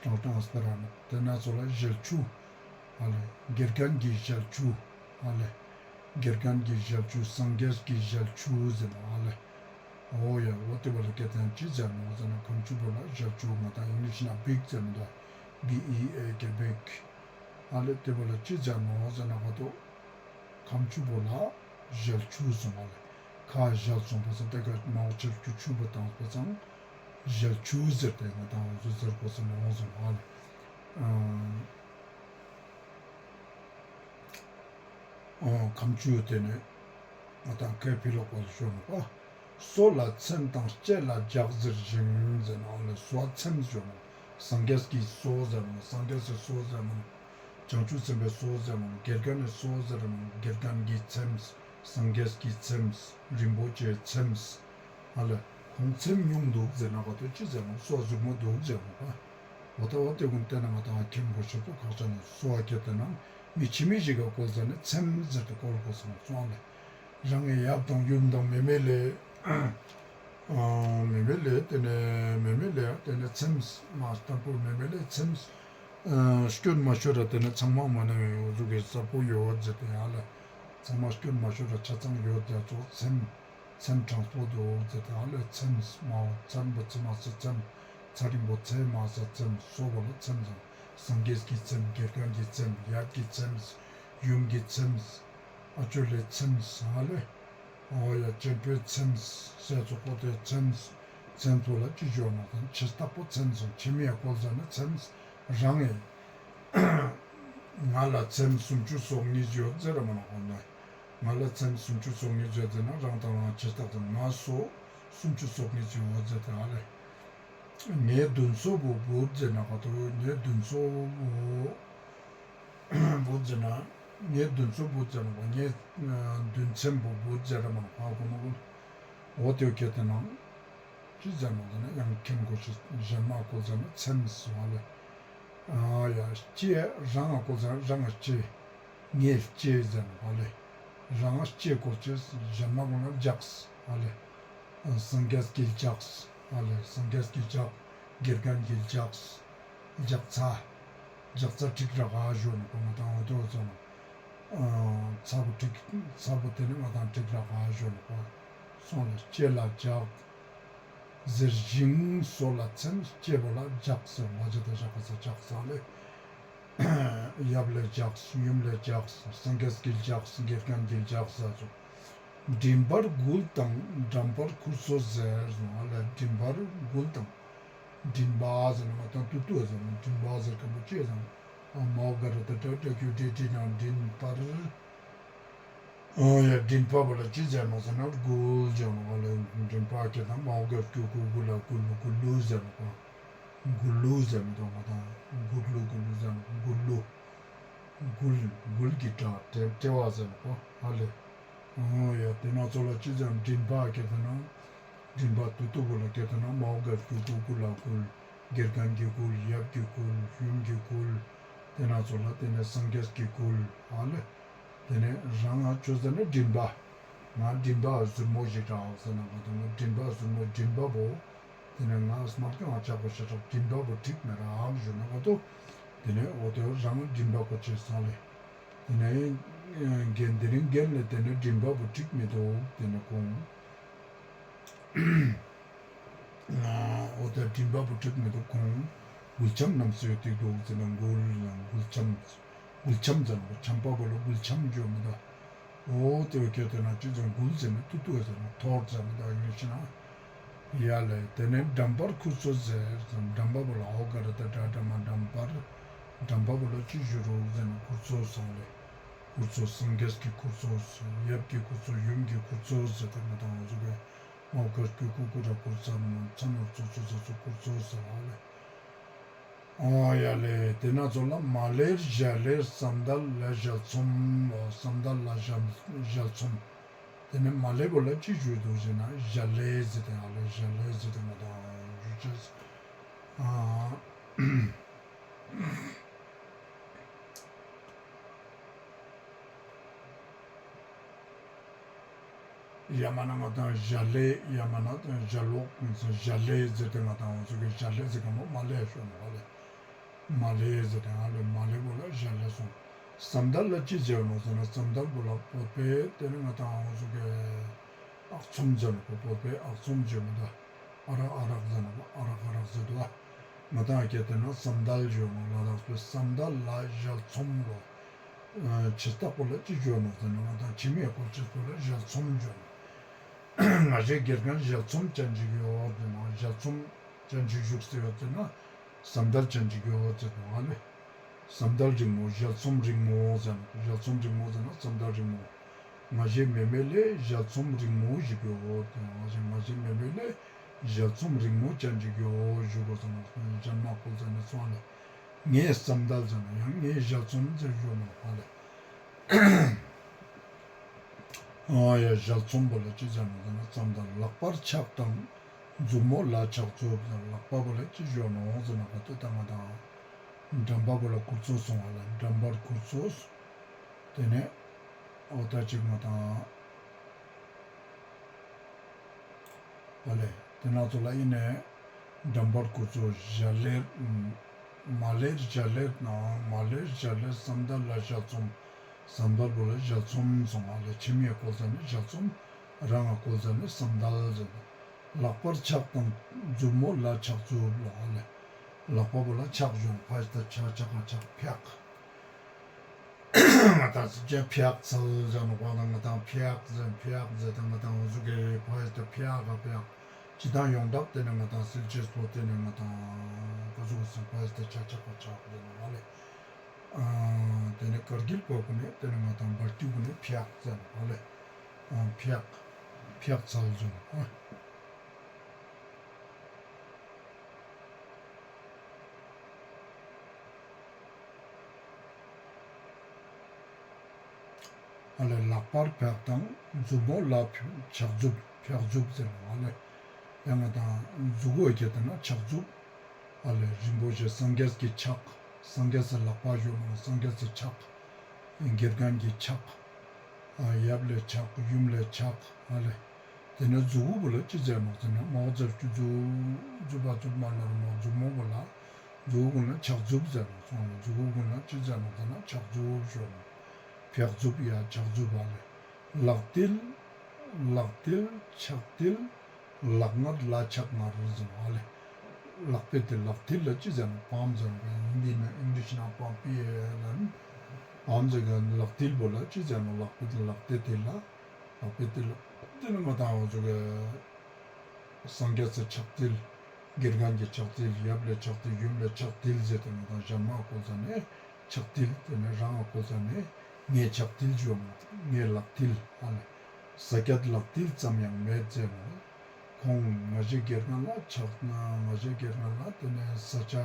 ཀྲང་ཀྲང་སྤེ་ར་ནོ་དེ་ན་ཚོ་ལ་ཞལ་ཆུ། ཨ་ལེ། དགེ་རྒན་གྱི་ཞལ་ཆུ། ཨ་ལེ། དགེ་རྒན་གྱི་ཞལ་ཆུ་སངས་རྒྱས་ཀྱི་ཞལ་ཆུ་ཟེར་ནོ་ཨ་ལེ། འོ་ཡ་འོ་དེ་བོ་ལ་སྐད་དང་ཅི་ཟེར་ནོ་ཟེར་ན་ཁམ་ཆུ་བོ་ལ་ཞལ་ཆུ་ང་དང་ཨིང་ལིཤ་ན་བིག་ཟེར་ནོ་ད། བི་ཨི་ཨེ་གེ་བིག། ཨ་ལེ་དེ་བོ་ལ་ཅི་ཟེར་ནོ་ཟེར་ན་ག་ཏོ། ཁམ་ཆུ་བོ་ལ་ཞལ་ཆུ་སོང་ཨ་ལེ། ཁ་ཞལ་སོང་པ་སང་དེ་ཀ་མོག་ཆབ་ཀྱི་ཆུ་བོ་བཏང་པ་སང་ཞལ་ཆུ་ཟེར་ཏེ་ང་དང་འོ་ཟུག་ཟེར་དགོས་ས་ནོ་སོང་ཨ་ལེ། ཨ་ཁམ་ཆུ་དེ་ནས་ང་དང་སྐད་ཕི་ལོག་པ་ཞོ་ནོ་པ། སོ་ལ་ཚེམས་དང་ལྕེ་ལ་ལྗགས་ཟེར་ཞིང་ཟེར་ན་ཨ་ལེ་སོ་ཚེམས་ཞོ་ནོ། སངས་རྒྱས་ཀྱི་སོ་ཟེར་ནོ་སངས་རྒྱས་སི་སོ་ཟེར་ནོ། བྱང་ཆུབ་སེམས་དཔའི་སོ་ཟེར་ནོ་དགེ་རྒན་ནི་སོ་ཟེར་ནོ་དགེ་རྒན་གྱི་ཚེམས། སངས་རྒྱས་ཀྱི་ཚེམས། རིན་པོ་ཆེའི་ཚེམས། ཨ་ལེ། ཁོང་ཚེམས་ཉུང་འདུག་ཟེར་ན་ག་ཏོ་ཅི་ཟེར་ནོ་སོ་ཟུག་མོ་འདུག་ཟེར་ནོ་པ། འོ་ད་འོ་དེ་ཀུན་བལྟས་ན་ང་དང་མཁྱེན་དགོས་ཤེས་པོ་ཁག་ཅན་ནོ་སོ་ཨ་ཁྱེར་ཏེ་ན་མི་ཕྱི་མི་ཞིག་ག་བཀོལ་ཟ་ནས་ཚེམས་ཟེར་ཏེ་བཀོལ་དགོས་ས་ནོ་སོང་ཨ་ལེ། རང་གི་ཡབ་དང་ཡུམ་དང་མེ་མེ་ལེ། ཨ་མེ་མེ་ལེ་དེ་ནས་མེ་མེ་ལེ་དེ་ནས་ཚེམས་མ་སྟན་པོ་མེ་མེ་ལེ་ཚེམས། ཨ་སྐྱོན་མ་ཤོར་ར་དེ་ནས་ཚང་མ་མ་ནེ་འོ་ཟུག་གི་གསལ་པོ་ཡོད་ཟེར་ཏེ་ཡང་ལ། ཚང་མ་སྐྱོན་མ་ཤོར་ར་ཆ་ཚང་ཡོད་ཟེར་ཚོ་ཚེམས། ཚེམས་དྲང་པོ་འདུག་ཟེར་ཏེ་ཡང་ལ་ཚེམས་མའོ་ཚེམས་པོ་ཚེ་མ་ས་ཚེམས། ཚེ་རིང་པོ་ཚེ་མ་ས་ཚེམས་སོ་བོ་ལ་ཚེམས་སང་སངས་རྒྱས་ཀྱི་ཚེམས་དགེ་རྒན་གྱི་ཚེམས་ཡབ་ཀྱི་ཚེམས། ཡུམ་གྱི་ཚེམས། ཨ་ཅོ་ལེ་ཚེམས་ཨ་ལེ། འོ་ཡ་གཅེན་པོའི་ཚེམས་ཟེར་ཚོ་ཁོ་དེ་ཚེམས། ཚེམས་པོ་ལ་ཅི་ཞོ་ནོ་དང་ཆེ་སྟག་པོ་ཚེམས་སོང་ཆེ་མི་ཡ་བཀོལ་ཟ་ནི་ཚེམས་རང་ཨེ། ང་ལ་ཚེམས་སུམ་ཅུ་སོ་གཉིས་ཡོད་ཟེར་ར་མ་ན་ཁོ་ན། ང་ལ་ཚེམས་སུམ་ཅུ་སོ་གཉིས་ཡོད་ཟེར་ན་རང་དང་རང་ཆེ་སྟག་དང་ང་སོ་སུམ་ཅུ་སོ་གཉིས་ཡོད་ཟེར་ཏེ་ཨ་ལེ། ངའི་མདུན་སོ་བོ་བུད་ཟེར་ན་ག་ཏོ་ངའི་མདུན་སོ་བོ། བུད་ཟེར་ན། ངའི་མདུན་སོ་བུད་ཟེར་ན་ངའི་མདུན་ཚེམས་པོ་བུད་ཟེར་ར་མ་ན་ཁོ་ན་ཁོ་ན་ཁོ་ན། འོ་དེ་ཁྱེར་ཏེ་ན། ཅི་ཟེར་ནོ་ཟེར་ན་ཡང་མཁྱེན་དགོས་ཤེས་གཞན་མ་བཀོལ་ཟ་ནི་ཚེམས་སོང་ཨ་ལེ། ཨ་ཡ་ལྕེ་རང་ང་བཀོལ་ཟ་ན་རང་ང་ལྕེ། ངའི་ལྕེ་ཟེར་ནོ་ཨ་ལེ། རང་ང་ལྕེ་བཀོལ་ཅེས་གཞན་མ་བཀོལ་ན་ལྗགས་ཨ་ལེ། སངས་རྒྱས་ཀྱི་ལྗགས་ཨ་ལེ། སངས་རྒྱས་ཀྱི་ལྗགས། དགེ་རྒན་གྱི་ལྗགས། ལྗགས་ཚ། ལྗགས་ཚ་ཁྲིག་ར་ག་ཞོ་ནོ་གོ་ང་དང་འོ་དོ་ཙོ་ནོ། ཚ་པོ་ཁྲིག་ཚ་པོ་དེ་ནི་ང་དང་ཁྲིག་རག་ག་ཞོན་པ་སོང་ལ་ལྕེ་ལ་ལྗགས་ཟེར་ཞིང་སོ་ལ་ཚན་ལྕེ་པོ་ལ་ལྗགས་ཟེར་མ་ཇི་ལྟ་ལྗགས་ས་ལྗགས་ས་ལེ། ཡབ་ལེ་ལྗགས་ཡུམ་ལེ་ལྗགས་སངས་རྒྱས་ཀྱི་ལྗགས་དགེ་རྒན་གྱི་ལྗགས་ཟེར་ཙོགས། མགྲིན་པར་མགུལ་དང་འགྲམ་པར་ཁུར་ཚོས་ཟེར་སོང་ང་ལེ། མགྲིན་པར་མགུལ་དང་། མགྲིན་པ་ཟེར་ན་ང་དང་ཏུ་ཏུ་ཟེར་ན་མགྲིན་པ་ཟེར་མཁན་པོ་ཅི་ཟེར་ན། མའོ་ག་ར་བཏགས་གྲ་ཏ་གུ་ཏྲི་ཏྲི་ན་མགྲིན་པར། ཡ་མགྲིན་པ་བོ་ལ་ཅི་ཟེར་ནོག་ཟེར་ན་མགུལ་ཟེར་ནོག་ལེ། མགྲིན་པ་སྐྱེ་དང་མའོ་ག་གུ་གུ་གུ་ལ་གུ་ལུ་གུ་ལུ་ཟེར་ནོག་པ། གུ་ལུ་ཟེར་མི་འདུག་ང་དང་གུ་ལུ་གུ་ལུ་ཟེར་ནོག་གུ་ལུ། མགུལ་མགུལ་གྱི་སྒྲ་ཏེ་ཏེ་བ་ཟེར་ནོག་པ་ཨ་ལེ། ཡ་དེ་ན་ཚོ་ལ་ཅི་ཟེར་མགྲིན་པ་སྐྱེ་དང་ན། མགྲིན་པ་ཏུ་ཏུ་བོ་ལ་སྐད་དོད་ན་མའོ་ག་གུ་གུ་གུ་ལ་གུལ། དགེ་རྒན་གྱི་གུལ། ཡབ་ཀྱི་གུལ། ཡུམ་གྱི་གུལ། དེ་ན་ཚོ་ལ་དེ་ནས་སངས་རྒྱས་ཀྱི་གུལ་ཨ་ལེ། དེ་ནས་རང་ང་ཆོས་ཟེར་ན་མགྲིན་པ། ང་མགྲིན་པ་ཟུར་མོ་ཞིག་རག་ཟེར་ན་ང་དང་མགྲིན་པ་ཟུར་མོ་མགྲིན་པ་བོ། དེ་ནས་ང་སྨྲ་སྐྱོང་ང་ཆགས་པ་ཤ་ཁྲག་མགྲིན་པ་བོ་འགྲིག་མི་རག་ཞུ་ན་ག་དོ། དེ་ནས་འོ་དེ་རང་མགྲིན་པ་གོ་ཆེ་ས་ལེ། དེ་ནས་རྒན་དེ་རིང་རྒན་ལས་དེ་ནས་མགྲིན་པ་བོ་འགྲིག་མི་འདུག་དེ་ནས་ཁོང་། འོ་ད་མགྲིན་པ་བོ་འགྲིག་མི་འདུག་ཁོང་། མགུལ་ཆམ་བསྣམས་ཡོད་དེ་འདུག་ཟེར་ན་མགུལ་ཡང་མགུལ་ཆམ། མགུལ་ཆམ་ཟེར་ན་ཆམ་པ་བོ་ལ་མགུལ་ཆམ་བརྗོད་མི་འདུག་འོ་དེ་བོ་སྐད་དོད་ན་ཅི་ཟེར་མགུལ་ཟེར་ན་ཏུ་ཏུ་ཟེར་ན་ཐོར་ཟེར་མི་འདུག་ཡིན་ཞེ་ན། ཡ་ལེ་དེ་ནས་འགྲམ་པར་ཁུར་ཚོས་ཟེར་འགྲམ་པ་བོ་ལ་འོ་ག་ར་བཏགས་གྲ་ཏ་མ་འགྲམ་པར། འགྲམ་པ་བོ་ལ་ཅི་ཞུ་རུག་ཟེར་ན་ཁུར་ཚོས་སོང་ལེ། ཁུར་ཚོས་སངས་རྒྱས་ཀྱི་ཁུར་ཚོས་ཡབ་ཀྱི་ཁུར་ཚོས་ཡུམ་གྱི་ཁུར་ཚོས་ཟེར་ཏེ་ང་དང་འོ་ཟུག་གི་མའོ་ག་གུ་གུ་གུ་ར་གུར་ཚ་ནོ་ཚ་ནོ་ཚོ་ཚོ་ཚ་ཚོ་ཁུར་ཚོས་ཟེར་བ་ལེ། འོ་ཡ་ལེ། དེ་ན་ཚོ་ལ་མ་ལེར་ཞ་ལེར་ཟམ་དལ་ལ་ཞལ་ཚོམ། ཟམ་དལ་ལ་ཞལ་ཞལ་ཚོམ། དེ་ནས་མ་ལེ་བོ་ལ་ཅི་ཞུ་འདུག་ཟེར་ན་ཞ་ལེ་ཟེར་ཏེ་ཨ་ལེ་ཞ་ལེ་ཟེར་ཏེ་ང་དང་ཞུ་ཅེས། ཨ། ཡ་མ་ན་ང་དང་ཞ་ལེ་ཡ་མ་ན་ཞ་ལོག་ཞ་ལེ་ཟེར་ཏེ་ང་དང་འོ་ཟུག་གི་ཞ་ལེ་ཟེར་ག་མོ་མ་ལེ་ཞོ་ནོ་ཨ་ལེ། མ་ལེ་ཟེར་ཏེ་ཨ་ལེ་མ་ལེ་བོ་ལ་ཞ་ལེ་སོང་། ཟམ་དལ་ལ་ཅི་ཟེར་ནོག་ཟེར་ན་ཟམ་དལ་བོ་ལ་བོད་པའི་དེ་ནི་ང་དང་འོ་ཟུག་གི་ཨག་ཚོམ་ཟེར་ནོག་བོད་པའི་ཨག་ཚོམ་ཟེར་མི་འདུག་ཨ་རག་ཨ་རག་ཟེར་ནོག་ཨ་རག་ཨ་རག་ཟེར་འདུག་ང་དང་སྐད་དོད་ན་ཟམ་དལ་ཞོ་ནོག་ལ་དྭགས་པའི་ཟམ་དལ་ལ་ཞལ་ཚོམ་ལོ། ཆེ་སྟག་པོ་ལ་ཅི་ཞོ་ནོག་ཟེར་ན་ང་དང་ཁྱིམ་མི་སྐོར་ཅེས་པོ་ལ་ཞལ་ཚོམ་ཞོ་ནོག་ང་ཞའི་དགེ་རྒན་ཞལ་ཚོམ་ཅན་ཅིག་ཡོད་ཟེར་ནོག་ཞལ་ཚོམ་ཅན་ཅིག་བཞུགས་སེ་ཡོད་ཟེར་ན་ཟམ་དལ་ཅན་ཅིག་ཡོད་ཟེར་ནོག་ཨ་ལེ། ཟམ་དལ་རིང་མོ་ཞལ་ཚོམ་རིང་མོ་ཟེར་ནོག་ཞལ་ཚོམ་རིང་མོ་ཟེར་ན་ཟམ་དལ་རིང་མོ། ང་ཞའི་མེ་མེ་ལེ་ཞལ་ཚོམ་རིང་མོ་ཞིག་ཡོད། ང་ཞའི་ང་ཞའི་མེ་མེ་ལེ་ཞལ་ཚོམ་རིང་མོ་ཅན་ཅིག་ཡོད་ཞུ་གོས་ཟེར་ན་ཞན་མ་ཁོ་ཟེར་ནས་སོང་ལེ། ངའི་ཟམ་དལ་ཟེར་ན་ཡང་ངའི་ཞལ་ཚོམ་ཟེར་ཞུ་ནོག་ཨ་ལེ། ཨ་ཡ་ཞལ་ཚོམ་བོ་ལ་ཅི་ཟེར་ནོག་ཟེར་ན་ཟམ་དལ། ལག་པར་ཕྱག་དང་མཛུབ་མོ་ལ་ཕྱག་མཛུབ་ཟེར། ལག་པ་བོ་ལ་ཅི་ཞུ་ནོག་ཟེར་ན་ག་ཏོ་ད་ང་དང་འགྲམ་པ་བོ་ལ་ཁུར་ཚོས་སོང་བ་ལ་འགྲམ་པར་ཁུར་ཚོས། དེ་ནས་འོ་ད་ཅིག་ང་དང་ཨ་ལེ། དེ་ན་ཚོ་ལ་ཨི་ནས་འགྲམ་པར་ཁུར་ཚོས་ཞ་ལེར། མ་ལེར་ཞ་ལེར་ནང་མ་ལེར་ཞ་ལེར་ཟམ་དལ་ལ་ཞལ་ཚོམ། ཟམ་དལ་བོ་ལ་ཞལ་ཚོམ་སོང་ཨ་ལེ། ཁྱིམ་མི་སྐོར་ཟ་ནི་ཞལ་ཚོམ། རང་ང་སྐོར་ཟ་ནི་ཟམ་དལ་ཟེར་ནོག་ལག་པར་ཕྱག་དང་མཛུབ་མོ་ལ་ཕྱག་མཛུབ་ལོ་ཨ་ལེ། ལག་པ་བོ་ལ་ཕྱག་ཞོན་ཕ་ཞིག་ད་ཕྱག་ཕྱག་ཕྱག་ཕྱག་ང་དང་སི་ཅན་ཕྱག་འཚལ་ཟེར་ནོག་པ་ན་ང་དང་ཕྱག་ཟེར་ཕྱག་ཟེར་ད་ང་དང་འོ་ཟུག་གི་ཕ་ཞིག་ད་ཕྱག་ག་ཕྱག་ཅི་དང་ཡོང་འདབ་དེ་ནས་ང་དང་སིལ་ཅེས་པོ་དེ་ནས་ང་དང་ག་ཟུག་སི་ཕ་ཞིག་ད་ཕྱག་ཕྱག་པ་ཕྱག་ཟེར་ནོག་ཨ་ལེ། ཨ་དེ་ནས་ཀར་གིལ་པོ་གུན་ནས་དེ་ནས་ང་དང་བར་ཏི་གུན་ནས་ཕྱག་ཟེར་ནོག་ཨ་ལེ། ཨ་ཕྱག་ཕྱག་འཚལ་ཟེར་ནོག་ཨ། ཨ་ལེ་ལག་པར་ཕྱག་དང་མཛུབ་མོ་ལ་ཕྱག་མཛུབ་ཕྱག་མཛུབ་ཟེར་ནོག་ཨ་ལེ། ཡང་ང་དང་མཛུ་གུ་ཨ་ཁྱེར་ཏེ་ན་ཕྱག་མཛུབ། ཨ་ལེ་རིན་པོ་ཆེ་སངས་རྒྱས་ཀྱི་ཕྱག། སངས་རྒྱས་སི་ལག་པ་ཞུ་ནོག་སངས་རྒྱས་སི་ཕྱག། དགེ་རྒན་གྱི་ཕྱག། ཨ་ཡབ་ལེ་ཕྱག་ཡུམ་ལེ་ཕྱག་ཨ་ལེ། དེ་ནས་མཛུ་གུ་བོ་ལ་ཅི་ཟེར་ནོག་ཟེར་ན་མོག་ཟེར་ཅུ་མཛུ་མཛུ་བ་མཛུབ་མ་ནོར་མོ་མཛུབ་མོ་བོ་ལ་མཛུ་གུ་གུན་ལ་ཕྱག་མཛུབ་ཟེར་ནོག་སོང་ནས་མཛུ་གུ་གུན་ལ་ཅི་ཟེར་ནོག་ཟེར་ན་ཕྱག་མཛུབ་ཞུ་ནོག་ཕྱག་མཛུབ་ཡ་ཕྱག་མཛུབ་ཨ་ལེ། ལག་མཐིལ། ལག་མཐིལ་ཕྱག་མཐིལ། ལག་ངར་ལ་ཕྱག་ངར་ཟེར་ནོག་ཨ་ལེ། ལག་པའི་མཐིལ། ལག་མཐིལ་ལ་ཅི་ཟེར་ནོག་པམ་ཟེར་ནོག་ཧིན་དི་ནང་ཨིང་ལིཤ་ནང་པམ་པི་ལ་ནི། པམ་ཟེར་གི་ལག་མཐིལ་བོ་ལ་ཅི་ཟེར་ནོག་ལག་པའི་ལག་པའི་མཐིལ་ལ། ལག་པའི་མཐིལ་ལ། དེ་ནི་ང་དང་འོ་ཟུག་གི་སངས་རྒྱས་སི་ཕྱག་མཐིལ། དགེ་རྒན་གྱི་ཕྱག་མཐིལ། ཡབ་ལེ་ཕྱག་མཐིལ། ཡུམ་ལེ་ཕྱག་མཐིལ་ཟེར་ཏེ་ང་དང་གཞན་མ་བཀོལ་ཙ་ནེ་ཕྱག་མཐིལ། དེ་ནེ་རང་ང་བཀོལ་ཙ་ནེ་ངའི་ཕྱག་མཐིལ་ཞུ་ནོག་ངའི་ལག་མཐིལ་ཨ་ལེ། ས་ཀྱད་ལག་མཐིལ་ཙམ་ཡང་མེད་ཟེར་ནོག་ཁོང་ང་ཞའི་དགེ་རྒན་ལ་ཕྱག་ན་ང་ཞའི་དགེ་རྒན་ལ་དེ་ནེ་ས་ཆ་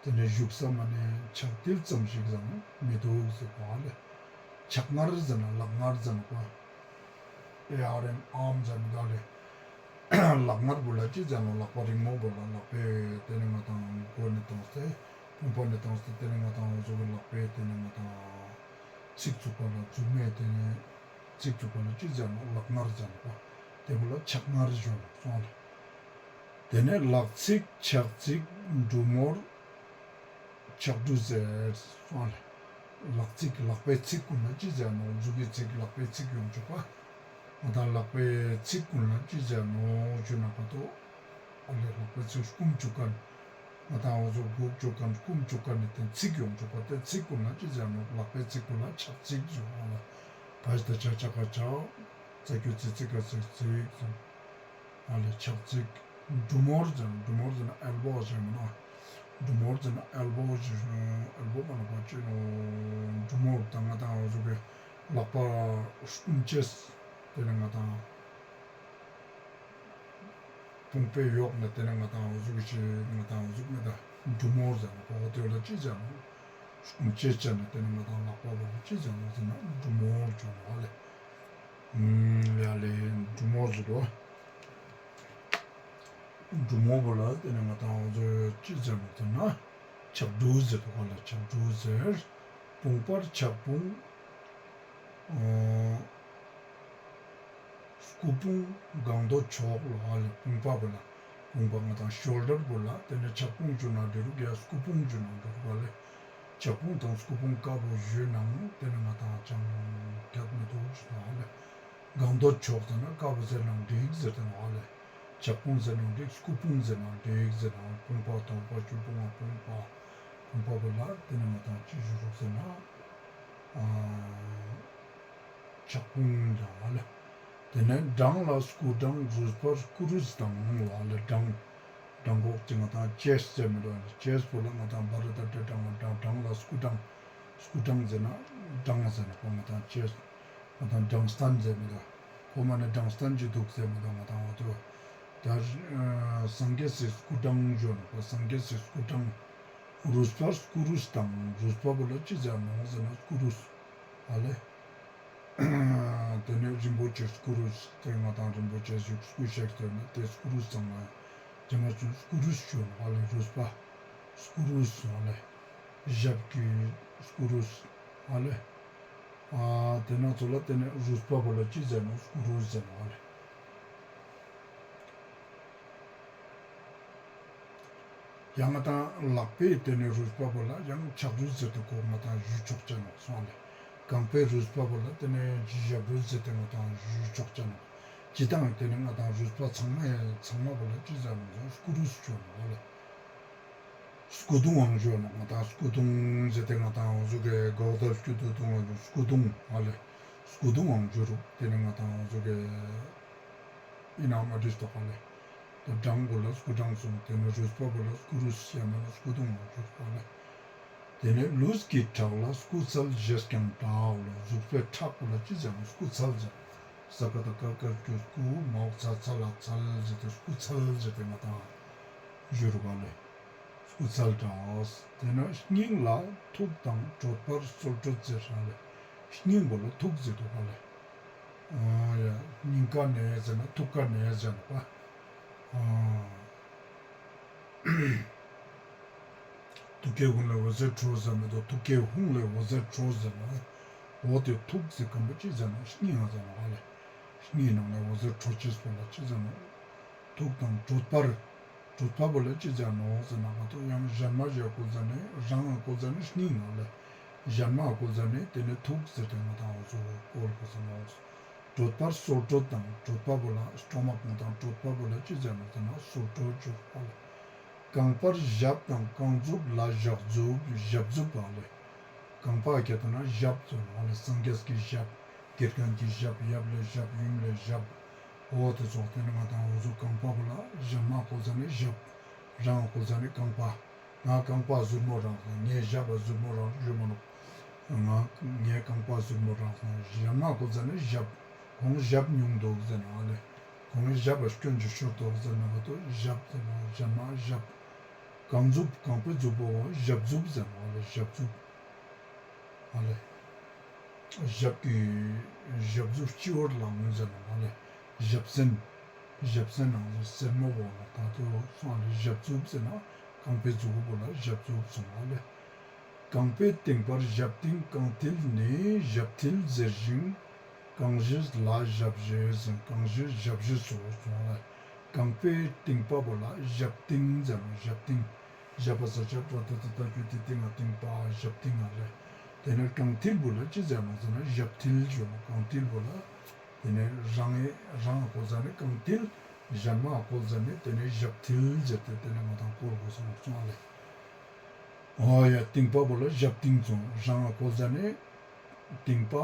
དེ་ནེ་བཞུགས་ས་མ་ནེ་ཕྱག་མཐིལ་ཙམ་ཞིག་ཙམ་མི་འདུག་ཟེར་གོ་ཨ་ལེ། ཕྱག་ངར་ཟེར་ན་ལག་ངར་ཟེར་ན་གོ། ཨེ་ཨར་ཨེམ་ཨརམ་ཟེར་ན་ག་ལེ། ལག་ངར་བོ་ལ་ཅི་ཟེར་ནོག་ལག་པ་རིང་མོ་བོ་ལ་ལག་པའི་དེ་ནེ་ང་དང་མགོ་ནེ་བཏང་སྟེ་དཔུང་པ་ནེ་བཏང་སྟེ་དེ་ནེ་ང་དང་འོ་ཟུག་གི་ལག་པའི་དེ་ནེ་ང་དང་ཚིགས་ཚུགས་པ་ལ་མཛུབ་མོའི་དེ་ནེ་ཚིགས་ཚུགས་པ་ལ་ཅི་ཟེར་ནོག་ལག་ངར་ཟེར་ནོག་དེ་བོ་ལ་ཕྱག་ངར་ཞུ་ནོག་སོང་ལེ། དེ་ནེ་ལག་ཚིགས་ཕྱག་ཚིགས་འབྲུ་མོར་ཕྱག་འབྲུ་ཟེར་སོང་ལེ། ལག་ཚིགས་ལག་པའི་ཚིགས་ཀུན་ལ་ཅི་ཟེར་ནོག་མཛུ་གུའི་ཚིགས་ལག་པའི་ཚིགས་ཡོང་ཆོག་པ། ང་དང་ལག་པའི་ཚིགས་ཀུན་ལ་ཅི་ཟེར་ནོག་ཞུ་ན་ག་ཏོ། ཨ་ལེ་ལག་པའི་ཚིགས་སྐུམ་ཅུག་ཁན། ང་དང་འོ་ཟུག་གུག་ཅུག་ཁན་སྐུམ་ཅུག་ཁན་ནི་དེ་ཚིགས་ཡོང་ཆོག་པ་དེ་ཚིགས་ཀུན་ལ་ཅི་ཟེར་ནོག་ལག་པའི་ཚིགས་ཀུན་ལ་ཕྱག་ཚིགས་ཞུ་ནོག་ལེ། བ་ཞ་ཏ་ཆ་ཆ་ག་ཕྱག་ཙ་གི་ཙི་ཙི་ག་ཙིགས་ཚིགས་ཟེར། ཨ་ལེ་ཕྱག་ཚིགས། འབྲུ་མོར་ཟེར་ན་འབྲུ་མོར་ཟེར་ན་ཨེལ་བོ་ཟེར་མི་ནོག་འབྲུ་མོར་ཟེར་ན་ཨེལ་བོ་ཟེར་ཨེལ་བོ་མ་ནོག་པ་ཅི་ནོག་འབྲུ་མོར་དང་ང་དང་འོ་ཟུག་གི་ལག་པ་སྐུམ་ཅེས། དེ་ནེ་ང་དང་དཔུང་པའི་ཡོག་ནེ་དེ་ནེ་ང་དང་འོ་ཟུག་གི་ང་དང་འོ་ཟུག་མེད་ད་འབྲུ་མོར་ཟེར་ནོག་པ་འོ་དེ་ལ་ཅི་ཟེར་ནོག་སྐུམ་ཅེས་ཅན་ནེ་དེ་ནེ་ང་དང་ལག་པ་བོ་ཅི་ཟེར་ནོག་ཟེར་ན་འབྲུ་མོར་ཅོ་ནོག་ཨ་ལེ། ཡ་ལེ་འབྲུ་མོ་ཟེར་དོ། འབྲུ་མོ་བོ་ལ་དེ་ནེ་ང་དང་འོ་ཟུག་ཅི་ཟེར་ནོག་ཟེར་ན་ཕྱག་འབྲུ་ཟེར་དོ་ག་ལེ་ཕྱག་འབྲུ་ཟེར། དཔུང་པར་ཕྱག་དཔུང་། སྐུ་དཔུང་སྒང་ཏོ་ཕྱོགས་ལ་ཨ་ལེ་དཔུང་པ་བོ་ལ། དཔུང་པ་ང་དང་ཤོལ་ཌར་བོ་ལ་དེ་ནེ་ཕྱག་དཔུང་ཞུ་ན་འགྲིག་རུག་ཡ་སྐུ་དཔུང་ཞུ་ན་འགྲིག་རུག་ཨ་ལེ། ཕྱག་དཔུང་དང་སྐུ་དཔུང་ཀ་བོ་ཞུ་ནའང་དེ་ནེ་ང་དང་ཅང་ཁྱད་མི་འདུག་ཞུ་ན་ཨ་ལེ། སྒང་ཏོ་ཕྱོགས་ཟེར་ན་ཀ་བོ་ཟེར་ནའང་འགྲིག་ཟེར་ཏེ་ནོག་ཨ་ལེ། ཕྱག་དཔུང་ཟེར་ནའང་འགྲིག་སྐུ་དཔུང་ཟེར་ནའང་འགྲིག་ཟེར་ན་དཔུང་པ་དང་པ་ཆུ་དཔུང་ང་དཔུང་པ། དཔུང་པ་བོ་ལ་དེ་ནེ་ང་དང་ཅི་ཞུ་རུག་ཟེར་ན། ཨ། ཕྱག་དཔུང་ལ་ཨ་ལེ། དེ་ནེ་བྲང་ལ་སྐུ་བྲང་རུས་པར་སྐུ་རུས་དང་ལ་ཨ་ལེ་བྲང་། བྲང་ཁོག་ཅིག་ང་དང་ཅེས་ཟེར་མི་འདུག་ཨ་ལེ་ཅེས་པོ་ལ་ང་དང་བ་ར་ད་ཏྲ་བྲང་ལ་བྲང་བྲང་ལ་སྐུ་བྲང་། སྐུ་བྲང་ཟེར་ན་བྲང་ཟེར་ན་ཁོ་ང་དང་ཅེས། ང་དང་བྲང་སྟན་ཟེར་མི་འདུག་ཁོ་མ་ནེ་བྲང་སྟན་ཅིག་འདུག་ཟེར་མི་འདུག་ང་དང་འོ་དོ། ད་སངས་རྒྱས་སི་སྐུ་བྲང་ཞུ་ནོག་པ་སངས་རྒྱས་སི་སྐུ་བྲང་། རུས་པར་སྐུ་རུས་དང་རུས་པ་བོ་ལ་ཅི་ཟེར་ནོག་ཟེར་ན་སྐུ་རུས། ཨ་ལེ། དེ་ནེ་རིན་པོ་ཆེ་སྐུ་རུས་དེ་ང་དང་རིན་པོ་ཆེ་ཞིག་སྐུ་གཤེགས་ཏེ་ནེ་དེ་སྐུ་རུས་ཚང་མ་རྗེ་མ་ཆུ་སྐུ་རུས་ཞུ་ནོག་ཨ་ལེ་རུས་པ། སྐུ་རུས་ཨ་ལེ། ཞབས་ཀྱི་སྐུ་རུས་ཨ་ལེ། ཨ་དེ་ནེ་ཚོ་ལ་དེ་ནེ་རུས་པ་བོ་ལ་ཅི་ཟེར་ནོག་སྐུ་རུས་ཟེར་ནོག་ཨ་ལེ། ཡང་ང་དང་ལག་པའི་དེ་ནེ་རུས་པ་བོ་ལ་ཡང་ཕྱག་རུས་ཟེར་ཏེ་ཁོ་ང་དང་ཞུ་ཆོག་ཅེས་ནོག་སོང་ལེ། རྐང་པའི་རུས་པ་བོ་ལ་དེ་ནེ་ཞབས་རུས་ཟེར་ཏེ་ང་དང་ཞུ་ཆོག་ཅེས་ནོག་ཅི་དང་དེ་ནེ་ང་དང་རུས་པ་ཚང་མ་ཚང་མ་བོ་ལ་ཅི་ཟེར་ནོག་སྐུ་རུས་ཞུ་ནོག་ལེ། སྐུ་གདུང་ཡང་ཞུ་ནོག་ང་དང་སྐུ་གདུང་ཟེར་ཏེ་ང་དང་འོ་ཟུག་གི་གོ་ད་སྐུ་གདུང་ཡང་སྐུ་གདུང་ཨ་ལེ། སྐུ་གདུང་ཡང་ཞུ་རུག་དེ་ནེ་ང་དང་འོ་ཟུག་གི་ཨིན་ནའང་མ་འགྲིག་ཏོག་ཨ་ལེ། ད་བྲང་བོ་ལ་སྐུ་བྲང་གསུངས། དེ་ནེ་རུས་པ་བོ་ལ་སྐུ་རུས་ཡང་མེན་ན་སྐུ་གདུང་ཡང་ཞུ་རུག་ཨ་ལེ། དེ་ནེ་ལུས་ཀྱི་ཁྲག་ལ་སྐུ་ཚལ་ཞེས་ཀྱང་གྲག་ལོ། གཟུགས་པོའི་ཁྲག་པོ་ལ་ཅི་ཟེར་ན་སྐུ་ཚལ་ཟེར། ས་ཀ་ད་ཀ་ཀ་སྐུ་སྐུ་མ་འོག་ཚ་ཚ་ལ་ཚལ་ཟེར་ཏེ་སྐུ་ཚལ་ཟེར་ཏེ་ང་དང་ཞུ་རུག་ཨ་ལེ། སྐུ་ཚལ་གྲགས། དེ་ནེ་སྙིང་ལ་ཐུགས་དང་གྲོད་པར་གསོལ་གྲོད་ཟེར་ཧ་ལེ། སྙིང་པོ་ལ་ཐུགས་ཟེར་དུག་ག་ལེ། ཨ་ཡ་སྙིང་ཀ་ནེ་ཟེར་ན་ཐུགས་ཀ་ནེ་ཟེར་ན་པ། ཨ་ཐུགས་ཀའི་ཧུང་ལས་འོད་ཟེར་འཕྲོ་ཟེར་མི་དུག་ཐུགས་ཀའི་ཧུང་ལས་འོད་ཟེར་འཕྲོ་ཟེར་ན། འོ་དེ་ཐུགས་ཟེར་ཁན་པོ་ཅི་ཟེར་ན་སྙིང་ང་ཟེར་ན་ཧ་ལེ། སྙིང་ནང་ལས་འོད་ཟེར་འཕྲོ་ཅེས་པོ་ལ་ཅི་ཟེར་ན། ཐུགས་དང་གྲོད་པར། གྲོད་པ་བོ་ལ་ཅི་ཟེར་ནོག་ཟེར་ན་ང་ཏོ་ཡང་གཞན་མ་ཞིག་ག་བཀོལ་ཟ་ནེ་རང་ང་བཀོལ་ཟ་ནེ་སྙིང་ང་ལེ། གཞན་མ་བཀོལ་ཟ་ནེ་ཏེ་ནེ་ཐུག་ཟེར་ཏེ་ང་དང་འོ་ཟུག་བཀོལ་དགོས་ས་ནོག། གྲོད་པར་སོལ་གྲོད་དང་གྲོད་པ་བོ་ལ་སྟོ་མག་ང་དང་གྲོད་པ་བོ་ལ་ཅི་ཟེར་ནོག་ཟེར་ན་སོལ་གྲོད་ཟེར་བ་ལེ། རྐང་པར་ཞབས་དང་རྐང་མཛུབ་ལ་ཞབས་མཛུབ་ཞབས་མཛུབ་བ་ལེ། རྐང་པ་ཁྱེར་ཏེ་ན་ཞབས་ཟེར་ནོག་ལེ། སངས་རྒྱས་ཀྱི་ཞབས། དགེ་རྒན་གྱི་ཞབས། ཡབ་ལེ་ཞབས། ཡུམ་ལེ་ཞབས། འོ་ཏེ་ཙོགས་ཏེ་ནེ་ང་དང་འོ་ཟུག་རྐང་པ་བོ་ལ་གཞན་མ་བཀོལ་ཟ་ནེ་ཞབས། རང་བཀོལ་ཟ་ནེ་རྐང་པ། ང་རྐང་པ་ཟུར་མོ་རང་སོང་། ངའི་ཞབས་པ་ཟུར་མོ་རང་ཞུ་མ་ནོག། ང་ངའི་རྐང་པ་ཟུར་མོ་རང་སོང་། གཞན་མ་བཀོལ་ཟ་ནེ་ཞབས། ཁོང་ཞབས་ཉུང་འདུག་ཟེར་ནོག་ལེ། ཁོང་ངི་ཞབས་པ་སྐྱོན་ཅིག་ཤོར་ཏོག་ཟེར་ན་བ་ཏོ་ཞབས་ཟེར་ནོག། གཞན་མ་ཞབས། རྐང་མཛུབ་རྐང་པའི་མཛུབ་པོ་ཞབས་མཛུབ་ཟེར་ནོག་ལེ། ཞབས་མཛུབ། ཨ་ལེ། ཞབས་ཀྱི་ཞབས་མཛུབ་སྤྱི་བོར་ལངས་ཟེར་ནོག་ཨ་ལེ། ཞབས་སེན། ཞབས་སེན་ནང་སེན་མོ་བོ་ནོག་ད་དུ་སོང་ཨ་ལེ། ཞབས་མཛུབ་ཟེར་ན་རྐང་པའི་མཛུབ་གུ་བོ་ལ་ཞབས་མཛུབ་སོང་ཨ་ལེ། རྐང་པའི་རྟིང་པར་ཞབས་རྟིང་། རྐང་མཐིལ་ནི་ཞབས་མཐིལ་ཟེར་ཞིང་། རྐང་བཞི་ལ་ཞབས་བཞི་ཟེར། རྐང་བཞི་ཞབས་བཞི་སོགས་སོང་ཨ་ལེ། རྐང་པའི་རྟིང་པ་བོ་ལ་ཞབས་རྟིང་ཟེར་ནོག། ཞབས་རྟིང་། ཞབས་པ་ས་ཆ་ཏོ་ཏ་ཏ་ཏ་ཀྱུ་ཏི་ཏི་ང་རྟིང་པ་ཞབས་རྟིང་ཨ་ལེ། ཏེ་ནེ་རྐང་མཐིལ་བོ་ལ་ཅི་ཟེར་ནོག་ཟེར་ན་ཞབས་མཐིལ་ཞུ་ནོག། རྐང་མཐིལ་བོ་ལ་ཏེ་ནེ་རང་ངི་རང་བཀོལ་ཟ་ནེ་རྐང་མཐིལ། གཞན་མ་བཀོལ་ཟ་ནེ་ཏེ་ནེ་ཞབས་མཐིལ་ཟེར་ཏེ་ཏེ་ནེ་ང་དང་བཀོལ་དགོས་ས་ནོག་སོང་ཨ་ལེ། འོ་ཡ་རྟིང་པ་བོ་ལ་ཞབས་རྟིང་སོང་། རང་བཀོལ་ཟ་ནེ་རྟིང་པ།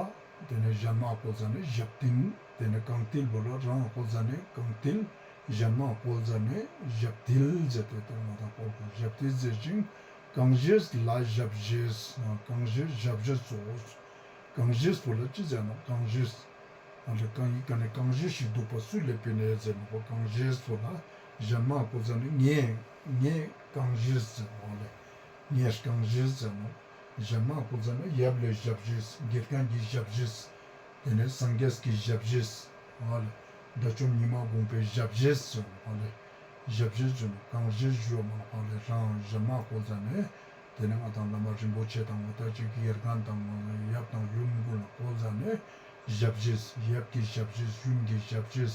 ཏེ་ནེ་གཞན་མ་བཀོལ་ཟ་ནེ་ཞབས་རྟིང་། ཏེ་ནེ་རྐང་མཐིལ་བོ་ལ་རང་བཀོལ་ཟ་ནེ་རྐང་མཐིལ། གཞན་མ་བཀོལ་ཟ་ནེ་ཞབས་མཐིལ་ཟེར་ཏེ་ཏེ་ང་དང་བཀོལ་དགོས། ཞབས་མཐིལ་ཟེར་ཞིང་རྐང་བཞི་ལ་ཞབས་བཞི། རྐང་བཞི་ཞབས་བཞི་སོགས། རྐང་བཞི་བོ་ལ་ཅི་ཟེར་ནོག། རྐང་བཞི། ཨ་ལེ་རྐང་ཡིག་ག་ནེ་རྐང་བཞི་ཞིག་འདུག་པ་སུ་ལེབ་པིན་ནེ་ཟེར་ནོག་པ། རྐང་བཞི་སོགས་ལ་གཞན་མ་བཀོལ་ཟ་ནེ་ངས་ངས་རྐང་བཞི་ཟེར་ནོག་ལེ། ངས་རྐང་བཞི་ཟེར་ནོག། གཞན་མ་བཀོལ་ཟ་ནེ་ཡབ་ལེ་ཞབས་བཞི། དགེ་རྒན་གྱི་ཞབས་བཞི། ཏེ་ནེ་སངས་རྒྱས་ཀྱི་ཞབས་བཞི། ཨ་ལེ་དགྲ་བཅོམ་ཉི་མ་གུང་པའི་ཞབས་བཞི་ཟེར་ནོག་ལེ། ཞབས་བཞི་ཟེར་ནོག། རྐང་བཞི་ཞུ་མ་ནོག་ལེ། རང་གཞན་མ་བཀོལ་ཟ་ནེ། ཏེ་ནེ་ང་དང་བླ་མ་རིན་པོ་ཆེ་དང་འོ་ད་ཅིག་དགེ་རྒན་དང་ཡབ་དང་ཡུམ་གུན་ལ་བཀོལ་ཟ་ནེ་ཞབས་བཞི། ཡབ་ཀྱི་ཞབས་བཞི། ཡུམ་གྱི་ཞབས་བཞི།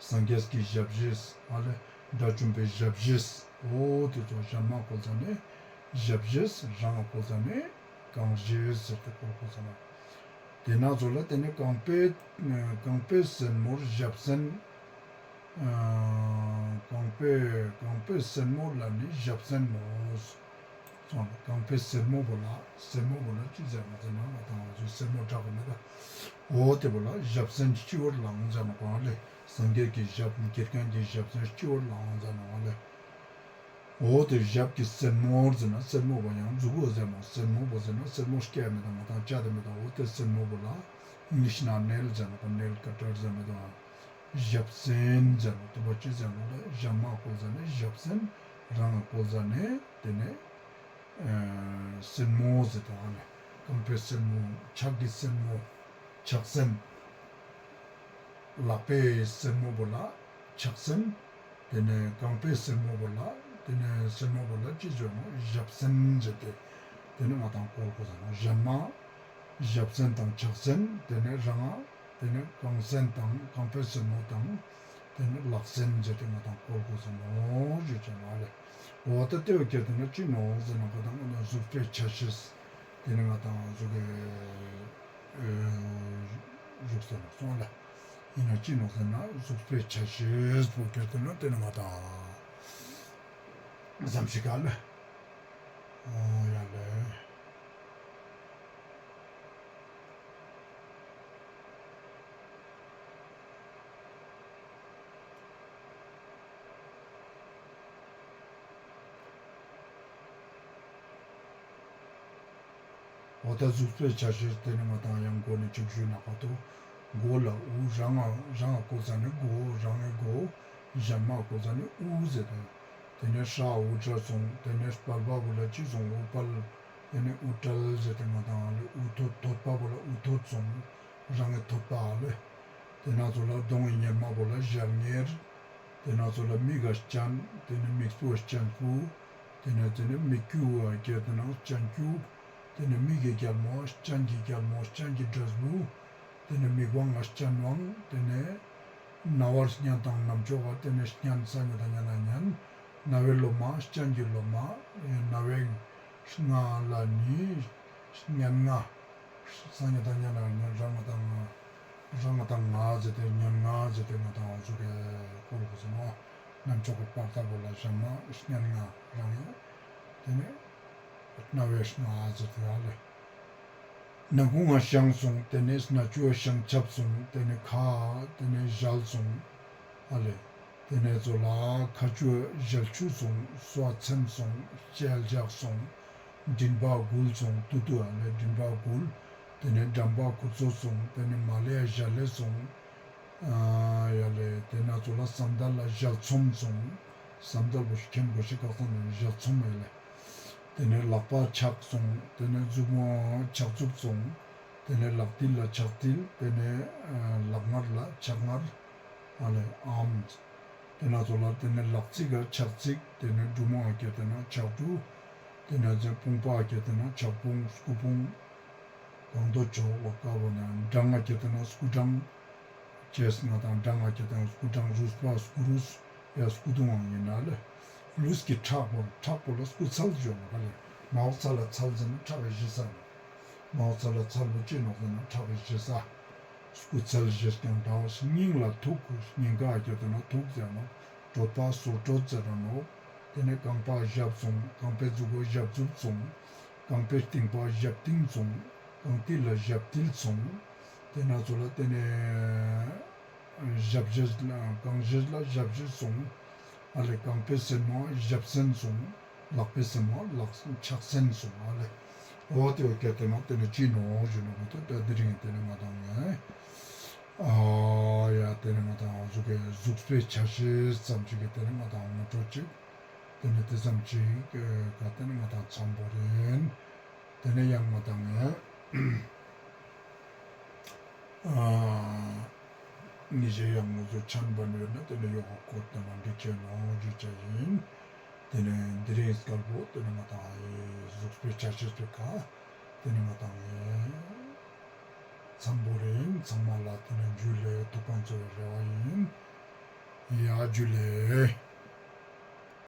སངས་རྒྱས་ཀྱི་ཞབས་བཞི། ཨ་ལེ་དགྲ་བཅོམ་པའི་ཞབས་བཞི། འོ་ཏེ་ཙོགས་གཞན་མ་བཀོལ་ཟ་ནེ་ཞབས་བཞི། རང་བཀོལ་ཟ་ནེ་རྐང་བཞི་ཟེར་ཏེ་བཀོལ་དགོས་ས་ནོག། ཏེ་ན་ཙོགས་ལ་ཏེ་ནེ་རྐང་པའི་རྐང་པའི་སེན་མོར་ཞབས་སེན། རྐང་པའི་རྐང་པའི་སེན་མོ་ལ་ནི་ཞབས་སེན་མོ། སོང་རྐང་པའི་སེན་མོ་བོ་ལ་སེན་མོ་བོ་ལ་ཅི་ཟེར་ནོག་ཟེར་ན་ང་དང་ང་ཚོ་སེན་མོ་བྲག་གི་མེད་ད། འོ་ཏེ་བོ་ལ་ཞབས་སེན་སྤྱི་བོར་ལངས་ཟེར་ནོག་པ་ལེ། སངས་རྒྱས་ཀྱི་ཞབས་དགེ་རྒན་གྱི་ཞབས་སེན་སྤྱི་བོར་ལངས་ཟེར་ནོག་ལེ། འོ་ཏེ་ཞབས་ཀྱི་སེན་མོར་ཟེར་ན་སེན་མོ་བོ་ཡང་མཛུ་གུ་ཟེར་ནོག། སེན་མོ་བོ་ཟེར་ན་སེན་མོ་སྐྱེ་མེད་ད་ང་དང་བཅད་དེ་མེད་ད། འོ་ཏེ་སེན་མོ་བོ་ལ་ཨིང་ལིཤ་ནང་ནེལ་ཟེར་ནོག་པ། ནེལ་ཀ་ཊར་ཟེར་མེད་ད། ཞབས་སེན་ཟེར་ནོག། ཏེ་བོ་ཅི་ཟེར་ནོག་ལེ། གཞན་མ་བཀོལ་ཟ་ནེ་ཞབས་སེན། རང་བཀོལ་ཟ་ནེ་ཏེ་ནེ་སེན་མོ་ཟེར་ཏེ་ཨ་ནེ་རྐང་པའི་སེན་མོ། ཕྱག་གི་སེན་མོ། ཕྱག་སེན། ལག་པའི་སེན་མོ་བོ་ལ་ཕྱག་སེན། ཏེ་ནེ་རྐང་པའི་སེན་མོ་བོ་ལ་ཏེ་ནེ་སེན་མོ་བོ་ལ་ཅི་ཟེར་ནོག། ཞབས་སེན་ཟེར་ཏེ་ཏེ་ནེ་ང་དང་བཀོལ་དགོས་ས་ནོག། གཞན་མ་ཞབས་སེན་དང་ཕྱག་སེན། ཏེ་ནེ་རང་ཏེ་ནེ་རྐང་སེན་དང་རྐང་པའི་སེན་མོ་དང་ཏེ་ནེ་ལག་སེན་ཟེར་ཏེ་ང་དང་བཀོལ་དགོས་ས་ནོག་ཞུ་ཅེས་ནོག་ལེ། འོ་ད་ཏེ་བོ་ཁྱེར་ཏེ་ན་ཅི་ནོག་ཟེར་ན་ང་དང་ང་དང་གཟུགས་པོའི་ཆ་ཤས། ཏེ་ནེ་ང་དང་གཟུགས་ཀྱི་གཟུགས་ཟེར་ན་སོང་ལེ། ཨིན་ན་ཅི་ནོག་ཟེར་ན་གཟུགས་པོའི་ཆ་ཤས་པོ་ཁྱེར་ཏེ་ན་ཏེ་ནེ་ང་དང་ཙམ་ཞིག་ག་ལེ། འོ་ཡ་ལེ། འོ་ད་གཟུགས་པོའི་ཆ་ཤས་ཏེ་ནེ་ང་དང་ཡང་མགོ་ནེ་ཅིག་ཞུས་ན་ག་ཏོ། མགོ་ལ་དབུ། རང་ང་རང་ང་བཀོལ་ཟ་ནེ་མགོ། རང་ངི་མགོ། གཞན་མ་བཀོལ་ཟ་ནེ་དབུ་ཟེར་ཏེ། ཏེ་ནེ་ཧྲ་དབུ་སྐྲ་སོང་། ཏེ་ནེ་དཔལ་བ་བོ་ལ་ཅི་སོང་། དབུ་དཔལ། ཏེ་ནེ་དབུ་སྐྲ་ཟེར་ཏེ་ང་དང་ལེ་དབུ་ཐོད། ཐོད་པ་བོ་ལ་དབུ་ཐོད་སོང་། རང་ངི་ཐོད་པ་ལེ། ཏེ་ན་ཚོ་ལ་གདོང་ངི་གཉེར་མ་བོ་ལ་ཞལ་གཉེར། ཏེ་ན་ཚོ་ལ་མིག་ག་སྤྱན། ཏེ་ནེ་མིག་སྤུ་སྤྱན་སྤུ། ཏེ་ནེ་ཏེ་ནེ་མིག་ཁྱུ་བ་ཁྱེར་ཏེ་ན་སྤྱན་ཁྱུ། ཏེ་ནེ་མིག་གི་རྒྱལ་མོ་སྤྱན་གྱི་རྒྱལ་མོ། སྤྱན་གྱི་འབྲས་བུ། ཏེ་ནེ་མིག་དབང་ང་སྤྱན་དབང་། ཏེ་ནེ་རྣ་བར་སྙན་དང་རྣམ་ཅོག་ག་ཏེ་ནེ་སྙན་ས་ཉན་དང་ཉན་ན་ཉན། རྣ་བའི་ལོ་མ་སྤྱན་གྱི་ལོ་མ། རྣ་བའི་རྔ་ལ་ནི་ སྙན་ངག་སང་ཉིན་དང་སྙན་ངག་སྙན་རང་ང་དང་ང་རང་ང་དང་ང་ཟེར་ཏེ་སྙན་ངག་ཟེར་ཏེ་ང་དང་འོ་ཟུག་གི་སྐོར་གོ་སོང་ང་། རྣམ་ཅོག་གི་པར་ལྟ་བུ་ལ་བཞག་ན་སྙན་ངག་རང་ཡོད། དེ་ནས་རྣ་བའི་ངག་ཟེར་ཏེ་ཨ་ལེ། སྣ་ཁུང་ང་བཞེངས་སོང་། དེ་ནས་སྣ་ཆུ་བ་བཞེངས་ཆབ་སོང་། དེ་ནས་ཁ་དེ་ནས་ཞལ་སོང་ཨ་ལེ། དེ་ནས་ཚོ་ལ་ཁ་ཆུ་ཞལ་ཆུ་སོང་། སོ་ཚན་སོང་། ཞལ་ལྗགས་སོང་། མགྲིན་པ་འགུལ་སོང་། ཏུ་ཏུ་ཨ་ལེ་མགྲིན་པ་འགུལ། དེ་ནས་འགྲམ་པ་ཁུ་ཚོ་སོང་། དེ་ནས་མ་ལེ་ཡ་ཞལ་ལེ་སོང་། ཨ་ཡ་ལེ་དེ་ནས་ཚོ་ལ་སམ་དལ་ལ་ཞལ་ཚོམ་སོང་། སམ་དལ་བོ་ཤི་ཁན་གོ་ཤི་ཀག་སང་ནས་ཞལ་ཚོམ་ཡ་ལེ། དེ་ནས་ལག་པ་ཕྱག་སོང་། དེ་ནས་མཛུབ་མོ་ཕྱག་མཛུབ་སོང་། དེ་ནས་ལག་མཐིལ་ལ་ཕྱག་མཐིལ། དེ་ནས་ཨ་ལག་ངར་ལ་ཕྱག་ངར་ཨ་ལེ་ཨམ། དེ་ནས་ཚོ་ལ་དེ་ནས་ལག་ཚིགས་ལ་ཕྱག་ཚིགས། དེ་ནས་གྲུ་མོ་ཨ་ཁྱེར་ཏེ་ན་ཕྱག་གྲུ། དེ་ནས་ཚེ་དཔུང་པ་ཨ་ཁྱེར་ཏེ་ན་ཕྱག་དཔུང་སྐུ་དཔུང་། གང་དུ་ཆོག་བ་ཀ་བོ་ན་བྲང་ང་ཁྱེར་ཏེ་ན་སྐུ་བྲང་། ཅེས་ང་དང་བྲང་ང་ཁྱེར་ཏེ་ན་སྐུ་བྲང་། རུས་པ་སྐུ་རུས། ཡ་སྐུ་གདུང་ཡང་ཡིན་ན་ལེ། ལུས་ཀྱི་ཁྲག་པོ་ཁྲག་པོ་ལ་སྐུ་ཚལ་ཞུ་ནོག་ལེ། མའོ་ཚལ་ལ་ཚལ་ཟེར་ན་ཁྲག་གི་ཞེ་ས་ནོག་མའོ་ཚལ་ལ་ཚལ་པོ་ཅི་ནོག་ཟེར་ན་ཁྲག་གི་ཞེ་ས། སྐུ་ཚལ་ཞེས་ཀྱང་བྱ་བ་ཞིག་སྙིང་ལ་ཐུག་སྙིང་ག་ཁྱེར་ཏེ་ན་ཐུག་ཟེར་ནོག་གྲོད་པ་སོར་གྲོད་ཟེར་ར་ནོག་དེ་ནས་རྐང་པ་ཞབས་སོང་། རྐང་པའི་མཛུ་གུ་ཞབས་མཛུབ་སོང་། རྐང་པའི་རྟིང་པ་ཞབས་རྟིང་སོང་། རྐང་མཐིལ་ལ་ཞབས་མཐིལ་སོང་། དེ་ནས་ཚོ་ལ་དེ་ནས་ཞབས་ཞེས་ལ་རྐང་ཞེས་ལ་ཞབས་ཞེས་སོང་། ཨ་ལེ་རྐང་པའི་སེན་མོ་ཞབས་སེན་སོང་། ལག་པའི་སེན་མོ་ལག་ཕྱག་སེན་སོང་ཨ་ལེ། འོ་དེ་བོ་ཁྱེར་ཏེ་ན་དེ་ནས་ཅི་ནོག་ཞུ་ནོག་མ་གཏོགས་ད་དེ་རིང་དེ་ནས་ང་དང་ངས་ཨ་ཡ་དེ་ནས་ང་དང་འོ་ཟུག་གི་གཟུགས་པོའི་ཆ་ཤས་ཙམ་ཅིག་གི་དེ་ནས་ང་དང་ངོ་སྤྲོད་ཅིག་དེ་ནས་དེ་ཙམ་ཅིག་ག་དེ་ནས་ང་དང་མཚམས་བོར་ཡིན། དེ་ནས་ཡང་ང་དང་ངས་ཨ་ཉེ་ཞའི་ཡང་ང་ཚོ་ཆན་པ་ནོད་ན་དེ་ནས་ཡོག་ག་ཁོ་དེ་ནས་འགྲིག་ཆེ་ནོག་ཞུ་ཆ་ཡིན། དེ་ནས་དེ་རིང་སྐལ་པོ་དེ་ནས་ང་དང་ངི་གཟུགས་པོའི་ཆ་ཤས་པོའི་ཁ་དེ་ནས་ང་དང་ངི་མཚམས་བོར་ཡིན། ཚང་མ་ལ་དེ་ནས་ཇུ་ལེ། ཐུགས་ཕན་གསོས་པའི་རེ་བ་ཡིན། ཡ་ཇུ་ལེ།